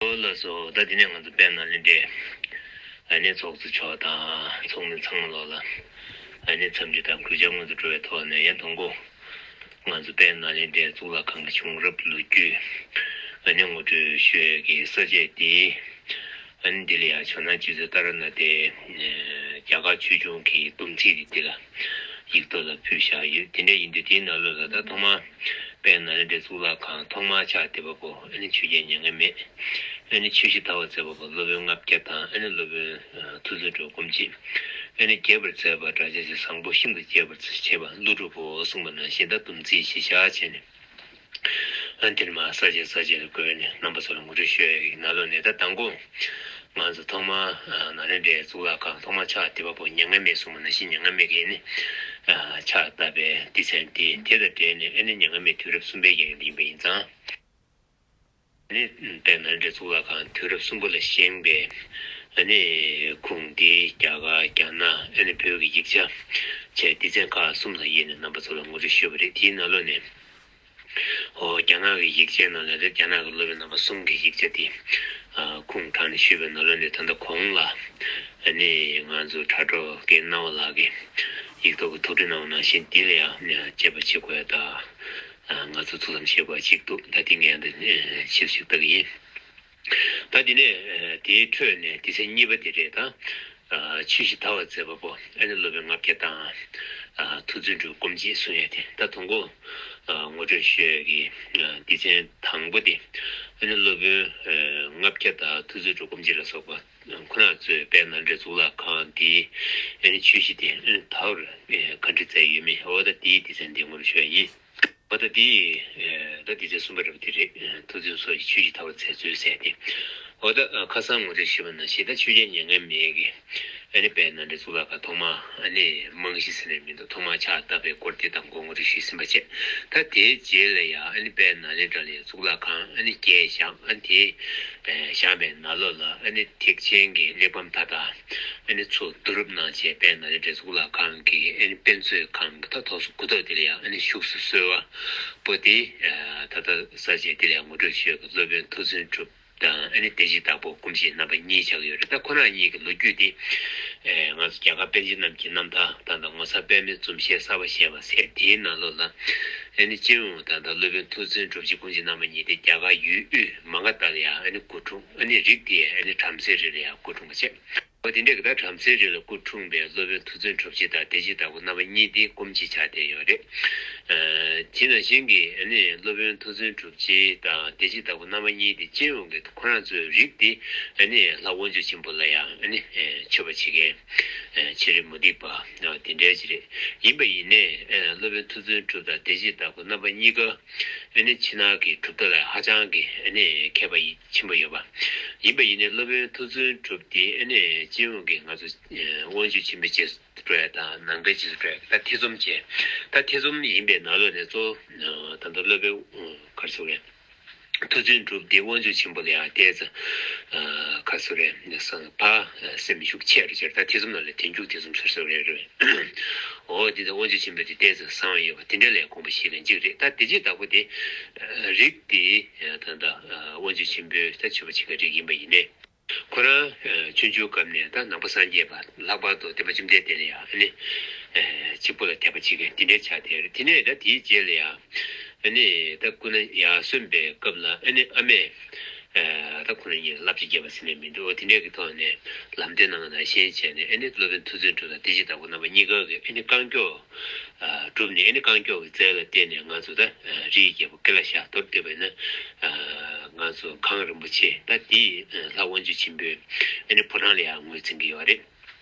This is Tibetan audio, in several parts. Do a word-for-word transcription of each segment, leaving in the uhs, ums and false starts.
ཨོ་ལགས་སོ། ད་དེ་ནས་ང་ཚོ་དཔལ་ནཱ་ལེནྡྲའི་ཨ་ནི་ཚོགས་གཙོ་མཆོག་དང་ཚོགས་མི་ཚང་མ་ལོག་ལ་ཨ་ནི་འཚམས་འདྲི་དང་གུས་ཕྱག་སྔོན་དུ་འགྲོ་བའི་ཐོག་ནས། ཡང་དང་པོ་ང་ཚོ་དཔལ་ནཱ་ལེནྡྲའི་གཙུག་ལག་ཁང་གི་བྱུང་རབས་ལོ་རྒྱུས་ཨ་ནི་ངོ་སྤྲོད་ཞུ་ཡས་ཀྱི་ས་བཅད་འདི། ཨ་ནི་འདི་ལ་ཡང་ཇོ་ནང་རྗེ་བཙུན་ཏཱ་ར་ནཱ་ཐའི་རྒྱ་གར་ཆོས་འབྱུང་གི་སྡོམ་ཚིག་འདི་ལ་ཡིག་ཐོག་ལ་ཕུལ་བཞག་ཡོད། དེ་འདྲ་ཡིན་དུས་དེའི་ནང་ལོགས་ལ་ད་ཐོག་མར་དཔལ་ནཱ་ལེནྡྲའི་གཙུག་ལག་ཁང་ཐོག་མར་ཕྱག་བཏེགས་པ་པོ་ཨ་ནི་ཆོས་རྒྱལ་མྱ་ངན་མེད། ཨ་ནི་ཆོས་བཞི་དར་བར་མཛད་པ་པོ་སློབ་དཔོན་ལྔ་བརྒྱ་དང་ཨ་ནི་སློབ་དཔོན་མཐུ་བཙུན་གྲུབ་དཀོན་མཆོག་ཨ་ནི་རྒྱས་པར་མཛད་པ་བྲག་ཆ་ཆེན་བཟང་པོ་ཤིན་ཏུ་རྒྱས་པར་བྱེད་པ་ཀླུ་སྒྲུབ་པོ་གསུངས་པ་ནང་བཞིན། ད་སྡོམ་ཚིག་གཞི་བཞག་བྱས་ནས། ཨ་འདིར་མ་ས་བཅད་ས་བཅད་ལ་བགོས་ནས་རྣམ་པ་ཚོ་ལ་ངོ་སྤྲོད་ཞུ་ཡས་ཀྱི་ནང་ལོགས་ནས། ད་དང་པོ་ང་ཚོ་ཐོག་མར་ཨ་ནཱ་ལེནྡྲའི་གཙུག་ལག་ཁང་ཐོག་མར་ཕྱག་བཏེགས་པ་པོ་མྱ་ངན་མེད་གསུངས་པ་ནང་བཞིན་མྱ་ངན་མེད་ཀྱིས་ནི་ཨ་ཕྱག་བཏབ་པའི་སྡེ་ཚན་དེ། དེ་དང་འབྲེལ་ནས་ཨ་ནི་མྱ་ངན་མེད་དུས་རབས་གསུམ་པའི་རྒྱལ་ཡིན་པ་ཡིན་ཙང་། ཨ་ནི་དཔལ་ནཱ་ལེནྡྲའི་གཙུག་ལག་ཁང་དུས་རབས་གསུམ་པ་ལ་བཞེངས་པའི་ཨ་ནི་ཁུངས་འདི་རྒྱ་གར་རྒྱ་ནག་ཨ་ནི་བོད་ཀྱི་ཡིག་ཆ་བཅས་སྡེ་ཚན་ཁག་གསུམ་ལ་དབྱེ་ནས་རྣམ་པ་ཚོ་ལ་ངོ་སྤྲོད་ཞུས་པ་རེད། དེའི་ནང་ལོགས་ནས། ཨོ་རྒྱ་ནག་གི་ཡིག་ཆའི་ནང་ལ་རེད། རྒྱ་ནག་གི་སློབ་དཔོན་རྣམ་པ་གསུམ་གྱི་ཡིག་ཆ་དེ་ཨ་ཁུངས་དྲངས་ནས་ཞུས་པའི་ནང་ལོགས་ནས། ད་ལྟ་གོང་ལ་ཨ་ནི་ང་ཚོ་དྲ་གྲོགས་རྒན་རྣ་བ་ལགས་ཀྱིས་ཡིག་ཐོག་གི་ཐུགས་འདྲི་གནང་བ་ནང་བཞིན་འདི་ལ་ཡང་དཔྱད་པ་བྱེད་དགོས་ཡ་ད་ང་ཚོ་ཐུགས་བསམ་བཞེས་དགོས་ཡ་ཅིག་འདུག་ད་དེ་ངས་འདི་ཞིབ་ཞིབ་ལྟ་གི་ཡིན། ད་དེ་ནས་དེའི་ཁྲོད་ནས་སྡེ་ཚན་གཉིས་པ་དེ་རེད། ད་ཆོས་བཞི་དར་བར་མཛད་པ་པོ་ཨ་ནི་སློབ་དཔོན་ལྔ་བརྒྱ་དང་མཐུ་བཙུན་གྲུབ་དཀོན་མཆོག་གསུང་ཡས་དེ། ད་དང་པོ་ངོ་སྤྲོད་ཞུ་ཡས་ཀྱི་སྡེ་ཚན་དང་པོ་དེ་ཨ་ནི་སློབ་དཔོན་ལྔ་བརྒྱ་དང་མཐུ་བཙུན་གྲུབ་དཀོན་མཆོག་ལ་སོགས་པ་ཁོ་རང་ཚོས་དཔལ་ནཱ་ལེནྡྲའི་གཙུག་ལག་ཁང་དེའི་ཨ་ནི་ཆོས་གཞི་དེ་ཨ་ནི་དར་བར་ག་འདྲ་མཛད་ཡོད་མེད། འོ་ད་དེའི་སྡེ་ཚན་དེ་ངོ་སྤྲོད་ཞུ་ཡས་ཡིན། འོ་ད་དེ་ད་སྡེ་ཚན་གསུམ་པ་རེད་པ། དེ་རེད། མཐུ་བཙུན་སོགས་ཀྱི་ཆོས་བཞི་དར་བར་མཛད་ཚུལ་ཟེར་ཏེ། འོ་ད་ཁ་སང་ངོ་སྤྲོད་ཞུས་པ་ནང་བཞིན། ད་ཆོས་རྒྱལ་མྱ་ངན་མེད་ཀྱིས་ཨ་ནི་དཔལ་ནཱ་ལེནྡྲའི་གཙུག་ལག་ཁང་ཐོག་མ་ཨ་ནི་རྨང་གཞི་ཟེར་ནས་མི་འདུག་ཐོག་མ་ཕྱག་བཏབ་པའི་སྐོར་དེ་དང་པོ་ངོ་སྤྲོད་ཞུས་ཟིན་པ་བྱས། ད་དེའི་རྗེས་ལ་ཡང་ཨ་ནི་དཔལ་ནཱ་ལེནྡྲ་ལ་ཡང་གཙུག་ལག་ཁང་ཨ་ནི་བརྒྱད་བཞེངས། ཨ་ནི་དེ་བཞེངས་པའི་ནང་ལོགས་ལ་ཨ་ནི་ཐེག་ཆེན་གྱི་གླེགས་བམ་མཐའ་དག་ཨ་ནི་ཚུར་བསྡུ་རུབ་གནང་བྱས། དཔལ་ནཱ་ལེནྡྲའི་གཙུག་ལག་ཁང་གི་ཨ་ནི་དཔེ་མཛོད་ཁང་གི་ད་ཐོག་སོ་གུ་ཐོག་དེ་ལ་ཡང་ཨ་ནི་བཞུགས་སུ་གསོལ་བ་པོ་དེ། ད་ལྟ་ས་བཅད་དེ་ལ་ཡང་ངོ་སྤྲོད་ཞུས་ཀྱི་སློབ་དཔོན་མཐུ་བཙུན་གྲུབ་དང་ཨ་ནི་བདེ་བྱེད་བདག་པོ་སྐུ་མཆེད་རྣམ་པ་གཉིས་ཆགས་ཡོད་རེད། ད་ཁོ་རང་གཉིས་ཀྱི་ལོ་རྒྱུས་དེ་ང་ཚོ་རྒྱ་གར་པཎ་ཆེན་རྣམས་ཀྱི་རྣམ་ཐར་ད་ལྟ་ངོ་མཚར་པདྨའི་འཛུམ་ཞལ་གསར་པ་ཞེས་པ་ཟེར་དེའི་ནང་ལོགས་ལ་ཨ་ནི་སྤྱི་ཡོངས་ད་ལྟ་སློབ་དཔོན་མཐུ་བཙུན་གྲུབ་རྗེ་སྐུ་མཆེད་རྣམ་པ་གཉིས་དེ་རྒྱ་གར་ཡུལ་དབུས་མ་ག་དྷ་ལ་ཡང་ཨ་ནི་སྐུ་འཁྲུངས། ཨ་ནི་རིགས་དེ་ཨ་ནི་བྲམ་ཟེའི་རིགས་ལ་ཡང་སྐུ་འཁྲུངས་པ་བྱས། འོ་དེ་འདྲ་གི་ད་བྲམ་ཟེའི་རིགས་ལ་སྐུ་འཁྲུངས་པའི་སློབ་དཔོན་མཐུ་བཙུན་གྲུབ་རྗེ་དང་བདེ་བྱེད་བདག་པོ་རྣམ་པ་གཉིས་དེ་སྐུ་མཆེད་ཆགས་བསྡད་ཡོད་རེད། ཨ་དེ་ནང་བཞིན་གྱི་ཨ་ནི་སློབ་དཔོན་མཐུ་བཙུན་གྲུབ་རྗེ་དང་བདེ་བྱེད་བདག་པོ་རྣམ་པ་གཉིས་དེ་སྤྱི་ཡོངས་ཀྱི་ཁོ་རང་ཚོའི་རིགས་དེ་ཨ་ནི་ལྷ་དབང་ཕྱུག་ཆེན་པོ་ལ་ཡང་ཨ་ནི་མཆོད་པ་བྱེད་མཁན་ཆེ་རིགས་མུ་སྟེགས་པ་དེ་འདྲ་ཅིག་རེད། ཡིན་པ་ཡིན་ནའི་སློབ་དཔོན་མཐུ་བཙུན་གྲུབ་དང་བདེ་བྱེད་བདག་པོ་རྣམ་པ་གཉིས་ཀ་ཨ་ནི་ཕྱི་ནང་གི་གྲུབ་མཐའ་ལ་ཧ་ཅང་གི་ཨ་ནི་མཁས་པ་ཡིན། ཆེན་པོ་ཡོད་པ། ཡིན་པ་ཡིན་ནའི་སློབ་དཔོན་མཐུ་བཙུན་གྲུབ་དེ་ཨ་ནི་སྤྱི་ཡོངས་ཀྱི་ང་ཚོ་ཨ་དབང་ཕྱུག་ཆེན་པོའི་རྗེས་སུ་འགྲོ་ཡ་དང་ནང་པའི་རྗེས་སུ་འགྲོ་ཡ་ད་ཐེ་ཚོམ་བྱས། ད་ཐེ་ཚོམ་ཡིན་པའི་ནང་ལོགས་ནས་གཙོ་བོ་ད་ལྟ་སློབ་དཔོན་ག་རེ་ཟེར་དགོས་རེད། མཐུ་བཙུན་གྲུབ་དེ་དབང་ཕྱུག་ཆེན་པོ་ལ་ཡང་ཏོག་ཙམ་ག་རེ་ཟེར་དགོས་རེད། བསམ་པ་སེམས་ཤུགས་ཆེ་རུ་བྱས། ད་ཐེ་ཚོམ་ནང་ལ་དོན་འཇུག་ཐེ་ཚོམ་ཟེར་ཟེར་རེད་རེད། འོ་དེ་ད་དབང་ཕྱུག་ཆེན་པོ་དེ་ཏོག་ཙམ་བཟང་བ་ཡོད་པ་དེ་འདྲ་ལ་དགོངས་པ་བཞེས་མཁན་གཅིག་རེད། ད་བདེ་བྱེད་བདག་པོ་དེ་རིགས་དེ་ད་ལྟ་དབང་ཕྱུག་ཆེན་པོའི་ད་མཆོད་པ་བྱེད་མཁན་རིགས་ཡིན་པ་ཡིན་ནའི། ཁོ་རང་ཆུང་ཆུང་སྐབས་ནས་ད་ནང་པ་སངས་རྒྱས་པ་ལྷག་པར་དུ་བསྟན་པ་བཅོམ་ལྡན་འདས་ལ་ཡང་ཨ་ནི་གཅིག་པུ་ལ་དད་པ་བྱེད་མཁན་དེ་འདྲའི་ཆགས་བསྡད་རེད། དེ་ནས་ད་དེའི་རྗེས་ལ་ཡང་ཨ་ནི་ད་སྐུ་ན་ཡར་སོན་པའི་སྐབས་ལ་ཨ་ནི་ཨ་མས་ད་ཁོ་རང་གཉིས་ལ་བསླབ་བྱ་བརྒྱབ་པ་ཟེར་ནས་མི་འདུག་འོ་དེ་འདྲའི་གི་ཐོག་ནས་ལམ་སྟོན་གནང་བ་ནང་བཞིན་བྱས་ནས་ཨ་ནི་སློབ་དཔོན་མཐུ་བཙུན་གྲུབ་དང་བདེ་བྱེད་བདག་པོ་རྣམ་པ་གཉིས་ཀ་གིས་ཨ་ནི་བསྐང་གྲོགས་བསྒྲུབས་ནས་ཨ་ནི་བསྐང་གྲོགས་ཀྱི་རྩལ་ལ་བརྟེན་ནས་ང་ཚོ་ད་རིའི་རྒྱལ་པོ་ཀི་ལ་ཤ་མདོར་བསྡུས་པ་ཡིན་ན་ང་ཚོ་གངས་རིན་པོ་ཆེ་ད་དེའི་ལྷ་དབང་ཕྱུག་ཆེན་པོའི་ཨ་ནི་ཕོ་བྲང་ལ་ཡང་ངོས་འཛིན་གྱི་ཡོད་རེད།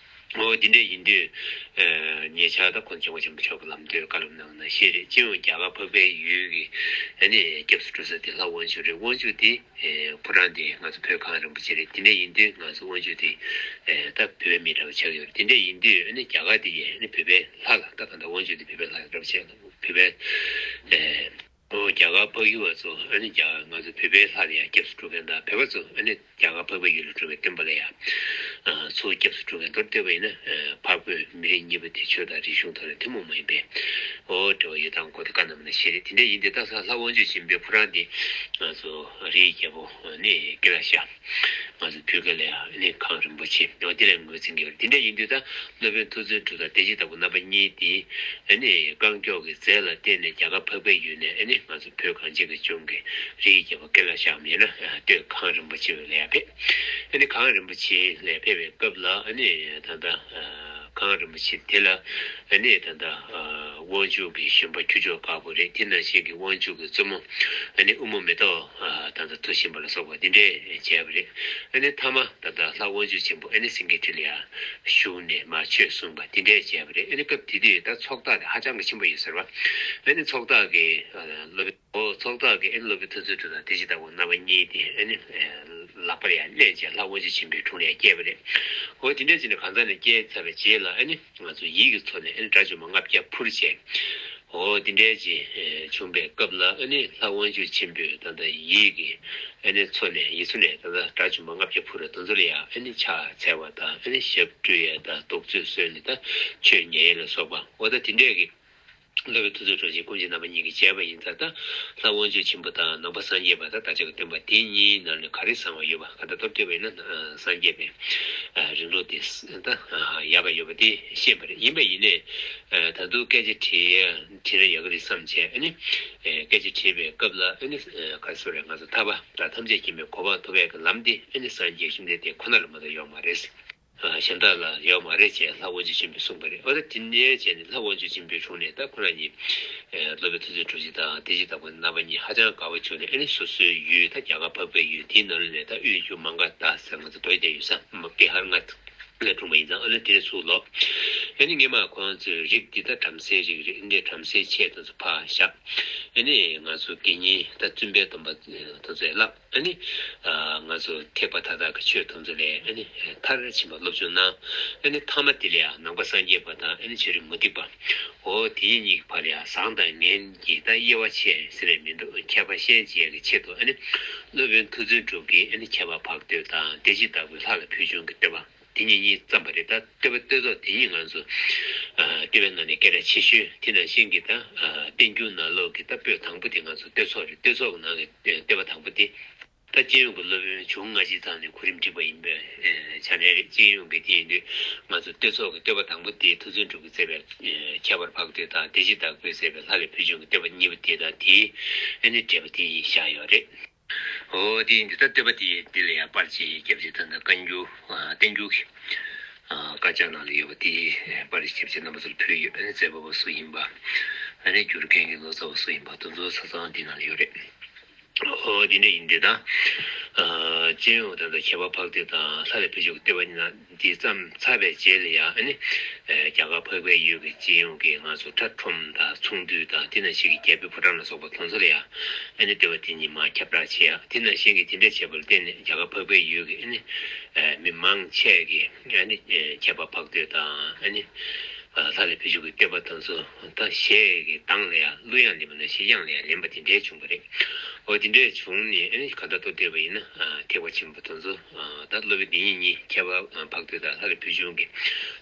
འོ་དེ་འདྲ་ཡིན་དུས་ཉེ་ཆར་ད་ཁོང་ཇོ་བོ་རྗེ་མཆོག་གི་ལམ་སྟོན་བཀའ་སློབ་གནང་ན་ཤེས་རེད། སྤྱི་ཡོངས་རྒྱ་གར་འཕགས་པའི་ཡུལ་གྱི་ཨ་ནི་སྐྱབས་སུ་འགྲོ་ས་དེ་ལྷ་དབང་ཕྱུག་རེད། དབང་ཕྱུག་དེ་ཕོ་བྲང་དེ་ང་ཚོ་བོད་གངས་རིན་པོ་ཆེ་རེད། དེ་འདྲ་ཡིན་དུས་ང་ཚོ་དབང་ཕྱུག་དེ་ད་བོད་མི་འདྲ་བ་ཆགས་ཡོད་རེད། དེ་འདྲ་ཡིན་དུས་ཨ་ནི་རྒྱ་གར་དེ་ཡི་ཨ་ནི་བོད་པའི་ལྷ་ལ་ད་ད་ལྟ་དབང་ཕྱུག་དེ་བོད་པའི་ལྷ་འདྲ་བ་ཆགས་ལ་བོད་པའི་ ཨོ་རྒྱ་གར་འཕགས་ཡུལ་བ་ཚོ་ཨ་ནི་རྒྱ་ང་ཚོ་བོད་པའི་ལྷ་ལ་ཡང་སྐྱབས་སུ་འགྲོ་མཁན་དང་བོད་པ་ཚོ་ཨ་ནི་རྒྱ་གར་འཕགས་པའི་ཡུལ་ལ་འགྲོ་བའི་སྟོན་པ་ལ་ཡང་ཚུར་སྐྱབས་སུ་འགྲོ་མཁན་མདོར་བསྡུས་པ་ཡིན་ན་འཕགས་བོད་མི་རིགས་གཉིས་པོ་དེ་ཆོས་དང་རིག་གཞུང་ཐོག་ལ་ཐུན་མོང་མ་ཡིན་པའི་ཨོ་འབྲེལ་བ་ཡོད་སྟངས་སྐོར་དེ་བཀའ་གནང་བ་ནང་བཞིན་རེད། དེ་འདྲ་ཡིན་དུས་ད་ས་ལྷ་དབང་ཕྱུག་ཆེན་པོའི་ཕོ་བྲང་འདི་ང་ཚོ་རིའི་རྒྱལ་པོ་ནི་ཀེ་ལ་ཤ། ང་ཚོ་བོད་སྐད་ལ་ཡང་ཨ་ནི་གངས་རིན་པོ་ཆེ་ཡང་དེ་ལས་ངོས་འཛིན་གྱི་ཡོད་རེད། དེ་འདྲ་ཡིན་དུས་ད་སློབ་དཔོན་མཐོ་བཙུན་གྲུབ་དང་བདེ་བྱེད་བདག་པོ་རྣམ་པ་གཉིས་དེ་ཨ་ནི་རྐང་མགྱོགས་ཀྱི་རྫས་ལ་བརྟེན་ནས་རྒྱ་གར་འཕགས་པའི་ཡུལ་ནས་ཨ་ནི་ང་ཚོ་བོད་གངས་ཅན་གྱི་ལྗོངས་ཀྱི་རིའི་རྒྱལ་པོ་ཀེ་ལ་ཤ་ཡིན་ན་སྟོད་གངས་རིན་པོ་ཆེ་ལ་ཡང་ཕེབས། ཨ་ནི་གངས་རིན་པོ་ཆེ་ལ་ཕེབས་པའི་སྐབས་ལ་ཨ་ནི་ད་ལྟ་གངས་རིན་པོ་ཆེ་དེ་ལ་ཨ་ནི་ད་ལྟ་དབང་ཕྱུག་གི་བཞོན་པ་ཁྱུ་མཆོག་དཀར་པོ་རེད། དེ་ནང་བཞིན་གྱི་དབང་ཕྱུག་གི་བཙུན་མོ་ཨ་ནི་ཨུ་མུ་མེ་ཏོག་ད་ལྟ་འཐུ་བཞིན་པ་ལ་སོགས་པ་འདི་འདྲས་བྱས་པ་རེད། ཨ་ནི་མཐའ་མ་ད་ལྟ་ལྷ་དབང་ཕྱུག་ཆེན་པོ་ཨ་ནི་སེང་གེའི་ཁྲི་ལ་ཡང་བཞུགས་ནས་མར་ཆོས་གསུངས་པ་འདི་འདྲས་བྱས་པ་རེད། ཨ་ནི་སྐབས་དེ་དུས་ད་ཚོགས་བདག་དེ་ཧ་ཅང་གི་ཆེན་པོ་ཡོད་ཟེར་བ། ཨ་ནི་ཚོགས་བདག་གིས་སློབ་དཔོན། ཨོ་ཚོགས་བདག་གིས་ཨེ་སློབ་དཔོན་མཐོ་བཙུན་གྲུབ་དང་བདེ་བྱེད་བདག་པོ་རྣམ་པ་གཉིས་དེ་ཨེ་ནི་ལག་པར་ཡང་གནས་བྱས་ལྷ་དབང་ཕྱུག་ཆེན་པོའི་དྲུང་ལ་ཡང་བསྐྱལ་བ་རེད། ཨོ་དེ་འདྲ་བྱས་ནས་གང་ཟག་ནས་བསྐྱལ་ཚར་བའི་རྗེས་ལ་ཨེ་ནི་ང་ཚོ་ཡིད་ཀྱི་མཚོ་ནས་ཨེ་ནི་དགྲ་བཅོམ་པ་ལྔ་བརྒྱ་འཕུར་བྱས། ཨོ་དེ་འདྲ་བྱས་བྱུང་པའི་སྐབས་ལ་ཨེ་ནི་ལྷ་དབང་ཕྱུག་ཆེན་པོས་ད་ལྟ་ཡིད་ཀྱི་ཨེ་ནི་མཚོ་ནས་ཡིད་མཚོ་ནས་ད་ལྟ་དགྲ་བཅོམ་པ་ལྔ་བརྒྱ་འཕུར་བ་དེ་ཚོ་ལ་ཡང་ཨེ་ནི་ཕྱག་འཚལ་བ་དང་ཨེ་ནི་ཞབས་བཀྲུས་ཡས་དང་བདུག་ཚོད་གསོལ་ནས་ད་ཆོས་ཉན་ཡས་ལ་སོགས་པ་ཨོ་ད་དེ་འདྲས་ཀྱི། སློབ་དཔོན་མཐོ་བཙུན་གྲུབ་ཀྱི་སྐུ་མཆེད་རྣམ་པ་གཉིས་ཀྱིས་བྱས་པ་ཡིན་ཙང་ད་ལྷ་དབང་ཕྱུག་ཆེན་པོ་དང་ནང་པ་སངས་རྒྱས་པ་དང་བདག་ཅག་གི་སྟོན་པ་དེ་གཉིས་ནང་ནས་ག་རེ་བཟང་བ་ཡོད་པ་ག་ད་མདོར་བསྡུས་པ་ཡིན་ན་སངས་རྒྱས་པའི་རིང་ལུགས་དེ་ད་ཡག་ག་ཡོད་པ་དེ་ཤེས་པ་རེད། ཡིན་པ་ཡིན་ནས་ད་དུང་སྐད་ཆ་དྲིས་དྲིས་ན་ཡག་གི་རེད་བསམ་བྱས་ཨ་ནི་སྐད་ཆ་དྲིས་པའི་སྐབས་ལ་ཨ་ནི་ག་རེ་ཟེར་རེད། ང་ཚོ་ཐར་པ་དང་ཐམས་ཅད་མཁྱེན་པའི་གོ་འཕང་ཐོབ་ཡག་གི་ལམ་དེ་ཨ་ནི་སངས་རྒྱས་བཅོམ་ལྡན་འདས་ཁོ་ན་ལ་མ་གཏོགས་ཡོད་མ་རེད། གཞན་དག་ལ་ཡོད་མ་རེད་ཅེས་ལྷ་དབང་ཕྱུག་ཆེན་པོས་གསུངས་པ་རེད། འོ་ད་དེ་ནས་བྱས་ནས་ལྷ་དབང་ཕྱུག་ཆེན་པོའི་དྲུང་ནས་ད་ཁོ་རང་ཉིད་སློབ་དཔོན་མཐོ་བཙུན་གྲུབ་ཀྱི་དང་བདེ་བྱེད་བདག་པོ་རྣམ་པ་གཉིས་ཧ་ཅང་དགའ་བ་བྱུང་ནས་ཨ་ནི་སོ་སོའི་ཡུལ་ད་རྒྱ་གར་འཕགས་པའི་ཡུལ་དེའི་ནང་ལ་ནས་ད་དབུས་རྒྱུ་མ་ག་དྷ་ཟེར་ང་ཚོ་རྡོ་རྗེ་གདན་ཡོད་ས་མ་བི་ཧར་ལྔ་ལ་འཁྲུངས་པ་ཡིན་ཙང་ཨ་ནི་དེ་ནས་ཚུར་ལོག་ཨ་ནི་སྔོན་མ་ཁོང་ཚོའི་རིགས་འདི་ད་བྲམ་ཟེའི་རིགས་རེད། ཨ་ནི་བྲམ་ཟེའི་ཆས་དེ་ཚོ་ཕར་བཞག་ཨ་ནི་ང་ཚོ་དགེ་བསྙེན་ད་བཙུན་པའི་སྡོམ་པ་དེ་ཚོ་བསླབ། ཨ་ནི། ང་ཚོ་ཐེག་པ་མཐའ་དག་གི་ཆོས་དེ་ཚོ་ལས་ཨ་ནི་མཐར་ཕྱིན་པ་སློབ་སྦྱོང་གནང་། ཨ་ནི་མཐའ་མ་དེ་ལ་ཡང་ནང་པ་སངས་རྒྱས་པ་དང་ཨ་ནི་ཆོས་རིག་མུ་སྟེགས་པ། འོ་དེ་གཉིས་ཀྱི་བར་ལ་ཡང་བཟང་དང་ངན་གྱི་ད་དབྱེ་བ་ཕྱེ་ཟེར་ནས་མི་འདུག་ཁྱད་པར་ཤེས་བྱེད་ཀྱི་ཆེད་དུ་ཨ་ནི་སློབ་དཔོན་མཐོ་བཙུན་གྲུབ་ཀྱིས་ཨ་ནི་ཁྱད་པར་འཕགས་བསྟོད་དང་བདེ་བྱེད་བདག་པོའི་ལྷ་ལ་ཕུལ་བྱུང་གི་བསྟོད་པ། དེ་གཉིས་གཉིས་བརྩམས་པ་རེད། ད་བསྟོད་པ་བསྟོད་ཚོགས་དེ་གཉིས་ང་ཚོ་ཨ་བསྟོད་པའི་ནང་ནས་སྐད་གྲགས་ཆེ་ཤོས་དེ་ནང་བཞིན་གྱི་ད་ཨ་བསྟན་འགྱུར་ནང་ལོགས་ཀྱི་ད་པོད་དང་པོ་དེ་ང་ཚོ་བསྟོད་ཚོགས་རེད། བསྟོད་ཚོགས་ཀྱི་ནང་གི་བསྟོད་པ་དང་པོ་དེ་ད་སྤྱི་ཡོངས་ཀྱི་སློབ་དཔོན་བྱུང་སྔ་ཕྱི་ཚང་ནས་གོ་རིམ་བསྒྲིགས་པ་ཡིན་པའི་ཆ་ནས་རེད། སྤྱི་ཡོངས་ཀྱི་དེ་ཡིན་དུས་ང་ཚོ་བསྟོད་ཚོགས་ཀྱི་བསྟོད་པ་དང་པོ་དེ་མཐོ་བཙུན་གྲུབ་ཀྱིས་མཛད་པའི་ཁྱད་པར་འཕགས་བསྟོད་དང་བདེ་བྱེད་བདག་པོས་མཛད་པའི་ལྷ་ལ་ཕུལ་བྱུང་གི་བསྟོད་པ་གཉིས་པོ་དེ་དང་དེའི་ཨ་ནི་འགྲེལ་པ་དེ་བཞག་ཡོད་རེད། འོ་དེ་ཡིན་དུས་ད་བསྟོད་པ་དེ་འདི་ལ་ཡང་པར་ཅིག་བརྒྱབ་ཅིག་ད་ལྟ་བཀའ་འགྱུར་བསྟན་འགྱུར་གྱི་དཀར་ཆག་ནང་ལ་ཡོད་པ་དེ་པར་ཅིག་བརྒྱབ་ཅིག་རྣམ་པ་ཚོར་ཕུལ་ཡོད། ཨ་ནི་མཛད་པ་པོ་སུ་ཡིན་པ། ཨ་ནི་བསྒྱུར་མཁན་གྱི་ལོ་ཙཱ་བ་སུ་ཡིན་པ་དེ་ཚོ་ཆ་ཚང་འདི་ནང་ལ་ཡོད་རེད། འོ་དེ་འདྲ་ཡིན་དུས་ད་སྤྱི་ཡོངས་ད་ལྟ་ཁྱད་པར་འཕགས་བསྟོད་དང་ལྷ་ལ་ཕུལ་བྱུང་གི་བསྟོད་པ་གཉིས་ནང་འདི་བརྩམས་ཚར་བའི་རྗེས་ལ་ཡང་ཨ་ནི། རྒྱ་གར་འཕགས་པའི་ཡུལ་གྱི་སྤྱི་ཡོངས་ཀྱི་ང་ཚོ་ཁྲ་ཁྲོམ་དང་ཚོང་འདུས་དང་དེ་ནང་བཞིན་གྱི་རྒྱལ་པོའི་ཕོ་བྲང་ལ་སོགས་པ་དེ་ཚོ་ལ་ཡང་ཨ་ནི་བསྟོད་པ་དེ་གཉིས་མར་ཁྱབ་བསྒྲགས་བྱེད་ཡ། དེ་ནང་བཞིན་གྱི་དེ་འདྲ་བྱས་པ་ལ་བརྟེན་ནས་རྒྱ་གར་འཕགས་པའི་ཡུལ་གྱི་ཨ་ནི་མི་མང་ཆེ་གིས་ཨ་ནི་ཁྱད་པར་འཕགས་བསྟོད་དང་ཨ་ནི་ལྷ་ལ་ཕུལ་བྱུང་གི་བསྟོད་པ་དེ་ཚོ་ད་གཞས་ཀྱི་གདངས་ལ་ཡང་གླུ་དབྱངས་ལེན་པ་ནང་བཞིན་དབྱངས་ལ་ཡང་ལེན་པ་དེ་འདྲ་བྱུང་བ་རེད། འོ་དེ་འདྲ་བྱུང་ནས་ཨ་ནི་གང་ལྟར་མདོར་བསྡུས་པ་ཡིན་ན་ཐེག་པ་ཆེན་པོ་དེ་ཚོ་ད་སློབ་དཔོན་འདི་ཉིད་གཉིས་ཁྱད་པར་འཕགས་བསྟོད་དང་ལྷ་ལ་ཕུལ་བྱུང་གི་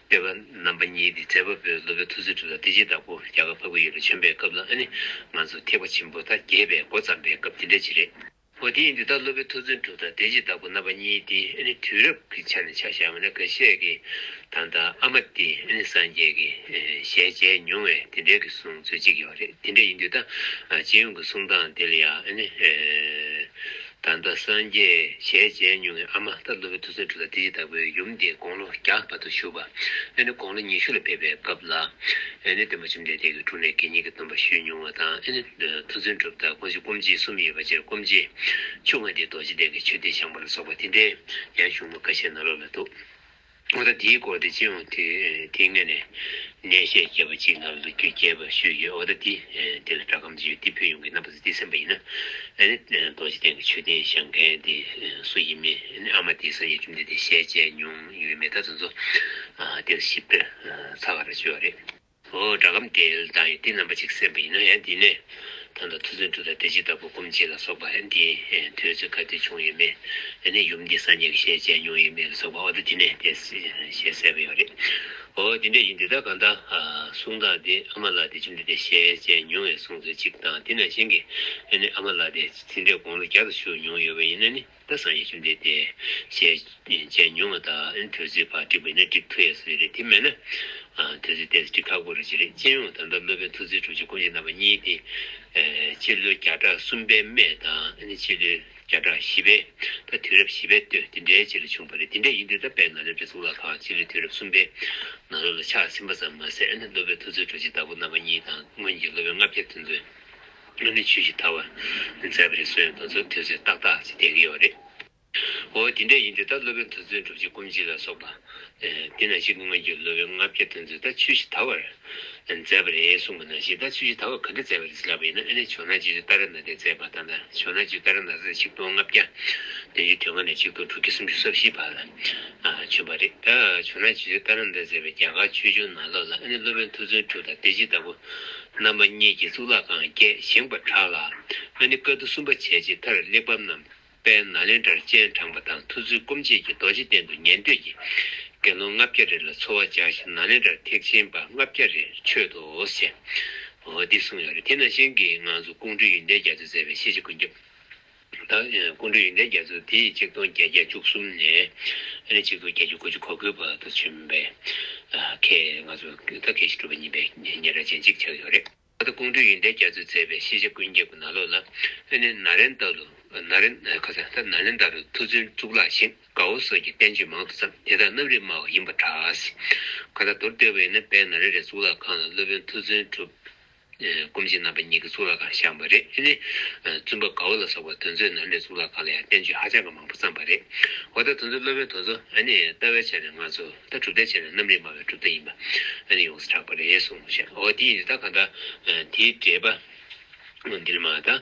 བསྟོད་པ་རྣམ་པ་གཉིས་དེ་མཛད་པ་པོའི་སློབ་དཔོན་མཐོ་བཙུན་གྲུབ་དང་བདེ་བྱེད་བདག་པོ་རྒྱ་གར་འཕགས་པའི་ཡུལ་ལ་བྱོན་པའི་སྐབས་ལ་ཨ་ནི་ང་ཚོ་ཐེག་པ་ཆེན་པོ་ད་རྒྱས་པའི་འགོ་བརྩམས་པའི་སྐབས་དེ་འདྲ་ཅིག་རེད། འོ་དེ་ཡིན་དུས་ད་སློབ་དཔོན་མཐོ་བཙུན་གྲུབ་དང་བདེ་བྱེད་བདག་པོ་རྣམ་པ་གཉིས་དེ་ཨ་ནི་དུས་རབས་ཀྱི་ཆ་ནས་ཆ་བཞག་པ་ན་འགའ་ཤས་ཀྱིས་ད་ལྟ་ཨ་མ་དེ་ཨ་ནི་སངས་རྒྱས་ཀྱི་ཞལ་མཇལ་མྱོང་བའི་དེ་འདྲའི་གི་གསུང་ཚུལ་གཅིག་ཡོད་རེད། དེ་འདྲ་ཡིན་དུས་ད་སྤྱི་ཡོངས་ཀྱི་གསུང་སྟངས་དེ་ལ་ཡང་ཨ་ནི། ད་ལྟ་སངས་རྒྱས་ཞལ་མཇལ་མྱོང་བའི་ཨ་མ་ད་སློབ་དཔོན་མཐོ་བཙུན་གྲུབ་དང་བདེ་བྱེད་བདག་པོའི་ཡུམ་དེ་དགུང་ལོ་བརྒྱ་བར་དུ་བཞུགས་པ། ཨ་ནི་དགུང་ལོ་ཉི་ཤུ་ལ་ཕེབས་པའི་སྐབས་ལ་ཨ་ནི་སྟོན་པ་བཅོམ་ལྡན་འདས་ཀྱི་དྲུང་ནས་དགེ་བསྙེན་གྱི་སྡོམ་པ་ཞུས་མྱོང་བ་དང་། ཨ་ནི་མཐོ་བཙུན་གྲུབ་དང་ཁོང་ཚོ་སྐུ་མཆེད་གསུམ་ཡོད་པ་བཅས་སྐུ་མཆེད་བཅོ་ལྔ་དེ་རྡོ་རྗེ་གདན་གྱི་མཆོད་རྟེན་བཞེངས་པ་ལ་སོགས་པ་དེ་འདྲའི་ཡང་བཞུགས་མོལ་འགའ་ཤས་ནང་ལོགས་ལ་འདུག་འོ་ད་དེའི་སྐོར་དེ་སྤྱི་ཡོངས་དེ་དེའི་ངོས་ནས་ནས་བཤད་རྒྱས་པ་ཅིག་ནང་ལོ་རྒྱུས་རྒྱས་པ་ཞུས་ཡོད། འོ་ད་དེ་དེ་ལ་སྒྲ་སྒམ་ཅིག་ཡོད། དེ་ཕུལ་ཡོང་གི་རྣམ་པ་ཚོ་དེ་གསན་པ་ཡིན་ན། ཨ་ནི་རྡོ་རྗེ་གདན་གྱི་མཆོད་རྟེན་བཞེངས་མཁན་དེ་སུ་ཡིན་མིན། ཨ་ནི་ཨ་མ་དེ་སངས་རྒྱས་བཅོམ་ལྡན་འདས་ཞལ་མཇལ་མྱོང་ཡོད་མེད་ད་དེ་ཚོ་དེ་ཞིབ་ཏུ་ཚ་ག་ར་བཅོས་པ་རེད། འོ་སྒྲ་སྒམ་དེ་ལ་ད་ཡོད་དེ་རྣམ་པ་ཅིག་གསན་པ་ཡིན་ན་ཡང་དེ་ནས་ ད་ལྟ་མཐོ་བཙུན་གྲུབ་མཐའ་བདེ་སྐྱིད་བདག་པོ་སྐུ་མཆེད་ལ་སོགས་པ་འདི་དུས་ཚོད་ག་དུས་བྱུང་ཡོད་མེད། ཨ་ནི་ཡུམ་འདི་སངས་རྒྱས་ཀྱི་ཞལ་མཇལ་མྱོང་ཡོད་མེད་ལ་སོགས་པ་འོ་ད་དེ་ནས་དེ་ཞལ་གསལ་བ་ཡོད་རེད། འོ་དེ་འདྲ་ཡིན་དུས་ད་གང་ལྟར་གསུང་སྟངས་དེ་ཨ་མ་ལགས་དེ་ཁྱིམ་དུ་དེ་ཞལ་མཇལ་མྱོང་བའི་གསུང་ཚུལ་གཅིག་དང་དེ་ནང་བཞིན་གྱི་ཨ་ནི་ཨ་མ་ལགས་དེ་དེ་འདྲའི་དགུང་ལོ་བརྒྱ་དང་བཞུགས་མྱོང་ཡོད་པ་ཡིན་ན་ནི། ད་སངས་རྒྱས་ཁྱིམ་སྡེ་དེ་ཞལ་མཇལ་མྱོང་བ་དང་དུས་ཚོད་ཕར་འགྲིག་པ་ཡིན་ན་འགྲིག་ཐུབ་ཡས་སུ་རེད། དེ་མེད་ན་དུས་ཚོད་ཏོག་ཙམ་འགྲིག་ཁག་པོ་རེད་ཅེས་རེད། སྤྱི་ཡོངས་ད་ལྟ་སློབ་དཔོན་མཐོ་བཙུན་གྲུབ་རྗེ་སྐུ་མཆེད་རྣམ་པ་གཉིས་དེ་སྤྱི་ལོ་བརྒྱ་ཕྲག་གསུམ་པའི་སྨད་དང་སྤྱི་ལོ་བརྒྱ་ཕྲག་བཞི་པའི་ད་དུས་རབས་བཞི་པའི་སྟོད་དེ་འདྲའི་ཅིག་ལ་བྱུང་བ་རེད། དེ་འདྲ་ཡིན་དུས་ད་དཔལ་ནཱ་ལེནྡྲའི་གཙུག་ལག་ཁང་སྤྱི་ལོ་དུས་རབས་གསུམ་པའི་ནང་ལོགས་ལ་ཆགས་ཟིན་པ་ཙམ་མ་ཟད་སློབ་དཔོན་མཐོ་བཙུན་གྲུབ་རྗེ་བདག་པོ་རྣམ་པ་གཉིས་དང་སྔོན་གྱི་སློབ་དཔོན་ལྔ་བརྒྱ་དེ་ཚོས། ཨ་ནི་ཆོས་ཞིག་དར་བར་མཛད་པ་རེད་གསུང་ཡག་དེ་ཚོ་དུས་ཚོད་ཏག་ཏག་ཅིག་བསྡད་ཀྱི་ཡོད་རེད། འོ་དེ་འདྲ་ཡིན་དུས་ད་སློབ་དཔོན་མཐོ་བཙུན་གྲུབ་རྗེ་སྐུ་མཆེད་ལ་སོགས་པ། ཨེ་དེ་ནང་བཞིན་གྱི་སྔོན་གྱི་སློབ་དཔོན་ལྔ་བརྒྱ་དེ་ཚོས་ད་ཆོས་ཞིག་དར་བར་མཛད་པ་རེད་གསུངས་པ་ནང་བཞིན་ད་ཆོས་ཞིག་དར་བ་ག་འདྲ་མཛད་པ་རེད་ཟེར་ལབ་པ་ཡིན་ན། ཨ་ནི་ཇོ་ནང་རྗེ་བཙུན་ཏཱ་ར་ནཱ་ཐས་མཛད་པ་དང་། ད་ཇོ་ནང་རྗེ་བཙུན་ཏཱ་ར་ནཱ་ཐས་ཆིག་སྟོང་ལྔ་བརྒྱ་བདུན་ཅུ་དོན་ལྔ་ནས་ཆིག་སྟོང་དྲུག་བརྒྱ་སུམ་ཅུ་སོ་བཞི་བར་ལ་ཨ་བྱོན་པ་རེད། ད་ཇོ་ནང་རྗེ་བཙུན་ཏཱ་ར་ནཱ་ཐས་མཛད་པའི་རྒྱ་གར་ཆོས་འབྱུང་ནང་ལོགས་ལ་ཨ་ནི་སློབ་དཔོན་མཐོ་བཙུན་གྲུབ་དང་བདེ་སྐྱིད་བདག་པོ་རྣམ་པ་གཉིས་ཀྱིས་གཙུག་ལག་ཁང་བརྒྱད་བཞེངས་པ་དག་ལ། ཨ་ནི་བཀའ་བསྡུ་གསུམ་པ་བྱས་རྗེས་མཐར་གླེགས་བམ་རྣམས་དཔལ་ནཱ་ལེནྡྲར་སྤྱན་དྲངས་པ་དང་། མཐོ་བཙུན་སྐུ་མཆེད་ཀྱིས་རྡོ་རྗེ་གདན་དུ་ཉན་ཐོས་ཀྱི་དགེ་སློང་ལྔ་བརྒྱ་རེ་ལ་འཚོ་བ་སྦྱར་ཞིང་། ནཱ་ལེནྡྲར་ཐེག་ཆེན་པ་ལྔ་བརྒྱ་རེ་མཆོད་དོ་ཞེས། འོ་འདི་གསུངས་ཡོད་རེད། དེ་ནང་བཞིན་གྱི་ང་ཚོ་ཀོང་སྤྲུལ་ཡོན་ཏན་རྒྱ་མཚོས་མཛད་པའི་ཤེས་བྱ་ཀུན་ཁྱབ། ད་ཀོང་སྤྲུལ་ཡོན་ཏན་རྒྱ་མཚོ་དེ་ཆིག་སྟོང་བརྒྱད་བརྒྱ་བཅུ་གསུམ་ནས་ཨ་ནི་ཆིག་སྟོང་བརྒྱད་བརྒྱ་དགུ་བཅུ་གོ་དགུའི་བར་དུ་བྱོན་པའི་མཁས། ང་ཚོ་ད་མཁས་ཤིང་གྲུབ་པ་གཉིས་པའི་སྙན་གྲགས་ཅན་གཅིག་ཆགས་ཡོད་རེད། ད་ཀོང་སྤྲུལ་ཡོན་ཏན་རྒྱ་མཚོས་མཛད་པའི་ཤེས་བྱ་ཀུན་ཁྱབ་ཀྱི་ནང་ལོགས་ལ་ཨ་ནི་ནཱ་ལེནྡྲ་ལུ་ནཱ་ལེན་ཁ་སང་ད་ནཱ་ལེནྡྲ་ལུ་མཐོ་བཙུན་གཙུག་ལག་ཞིང་དགའ་བོ་སོགས་ཀྱི་བསྟན་བཅོས་མང་དུ་བརྩམས། དེ་དག་རྣམ་རིག་སྨྲ་བ་ཡིན་པར་གྲགས། ཁ་ད་མདོར་བསྡུས་པ་ཡིན་ན་དཔལ་ནཱ་ལེནྡྲའི་གཙུག་ལག་ཁང་ལ་སློབ་དཔོན་མཐོ་བཙུན་གྲུབ། ཨེ་སྐུ་མཆེད་རྣམ་པ་གཉིས་ཀྱིས་གཙུག་ལག་ཁང་བཞེངས་པ་རེད། ཨ་ནི་ཨ་བཙུན་པ་དགའ་བོ་ལ་སོགས་པ་དེ་ཚོས་ནཱ་ལེནྡྲའི་གཙུག་ལག་ཁང་ལ་ཡང་བསྟན་བཅོས་ཧ་ཅང་གི་མང་པོ་བརྩམས་པ་རེད། འོ་ད་དེ་ཚོ་སློབ་དཔོན་དེ་ཚོ་ཨ་ནི་ལྟ་བའི་ཆ་ནས་ང་ཚོ་ད་གྲུབ་མཐའི་ཆ་ནས་རྣམ་རིག་སྨྲ་བའི་གྲུབ་མཐའ་ཡིན་པ་ཨ་ནི་ཡོངས་སུ་གྲགས་པ་རེད་གསུངས་བཞག་འོ་དེ་ཡིན་དུས་ད་ག་ད་ཨ་དེའི་འགྲེལ་པ་འདིར་མ་ད་ཨ་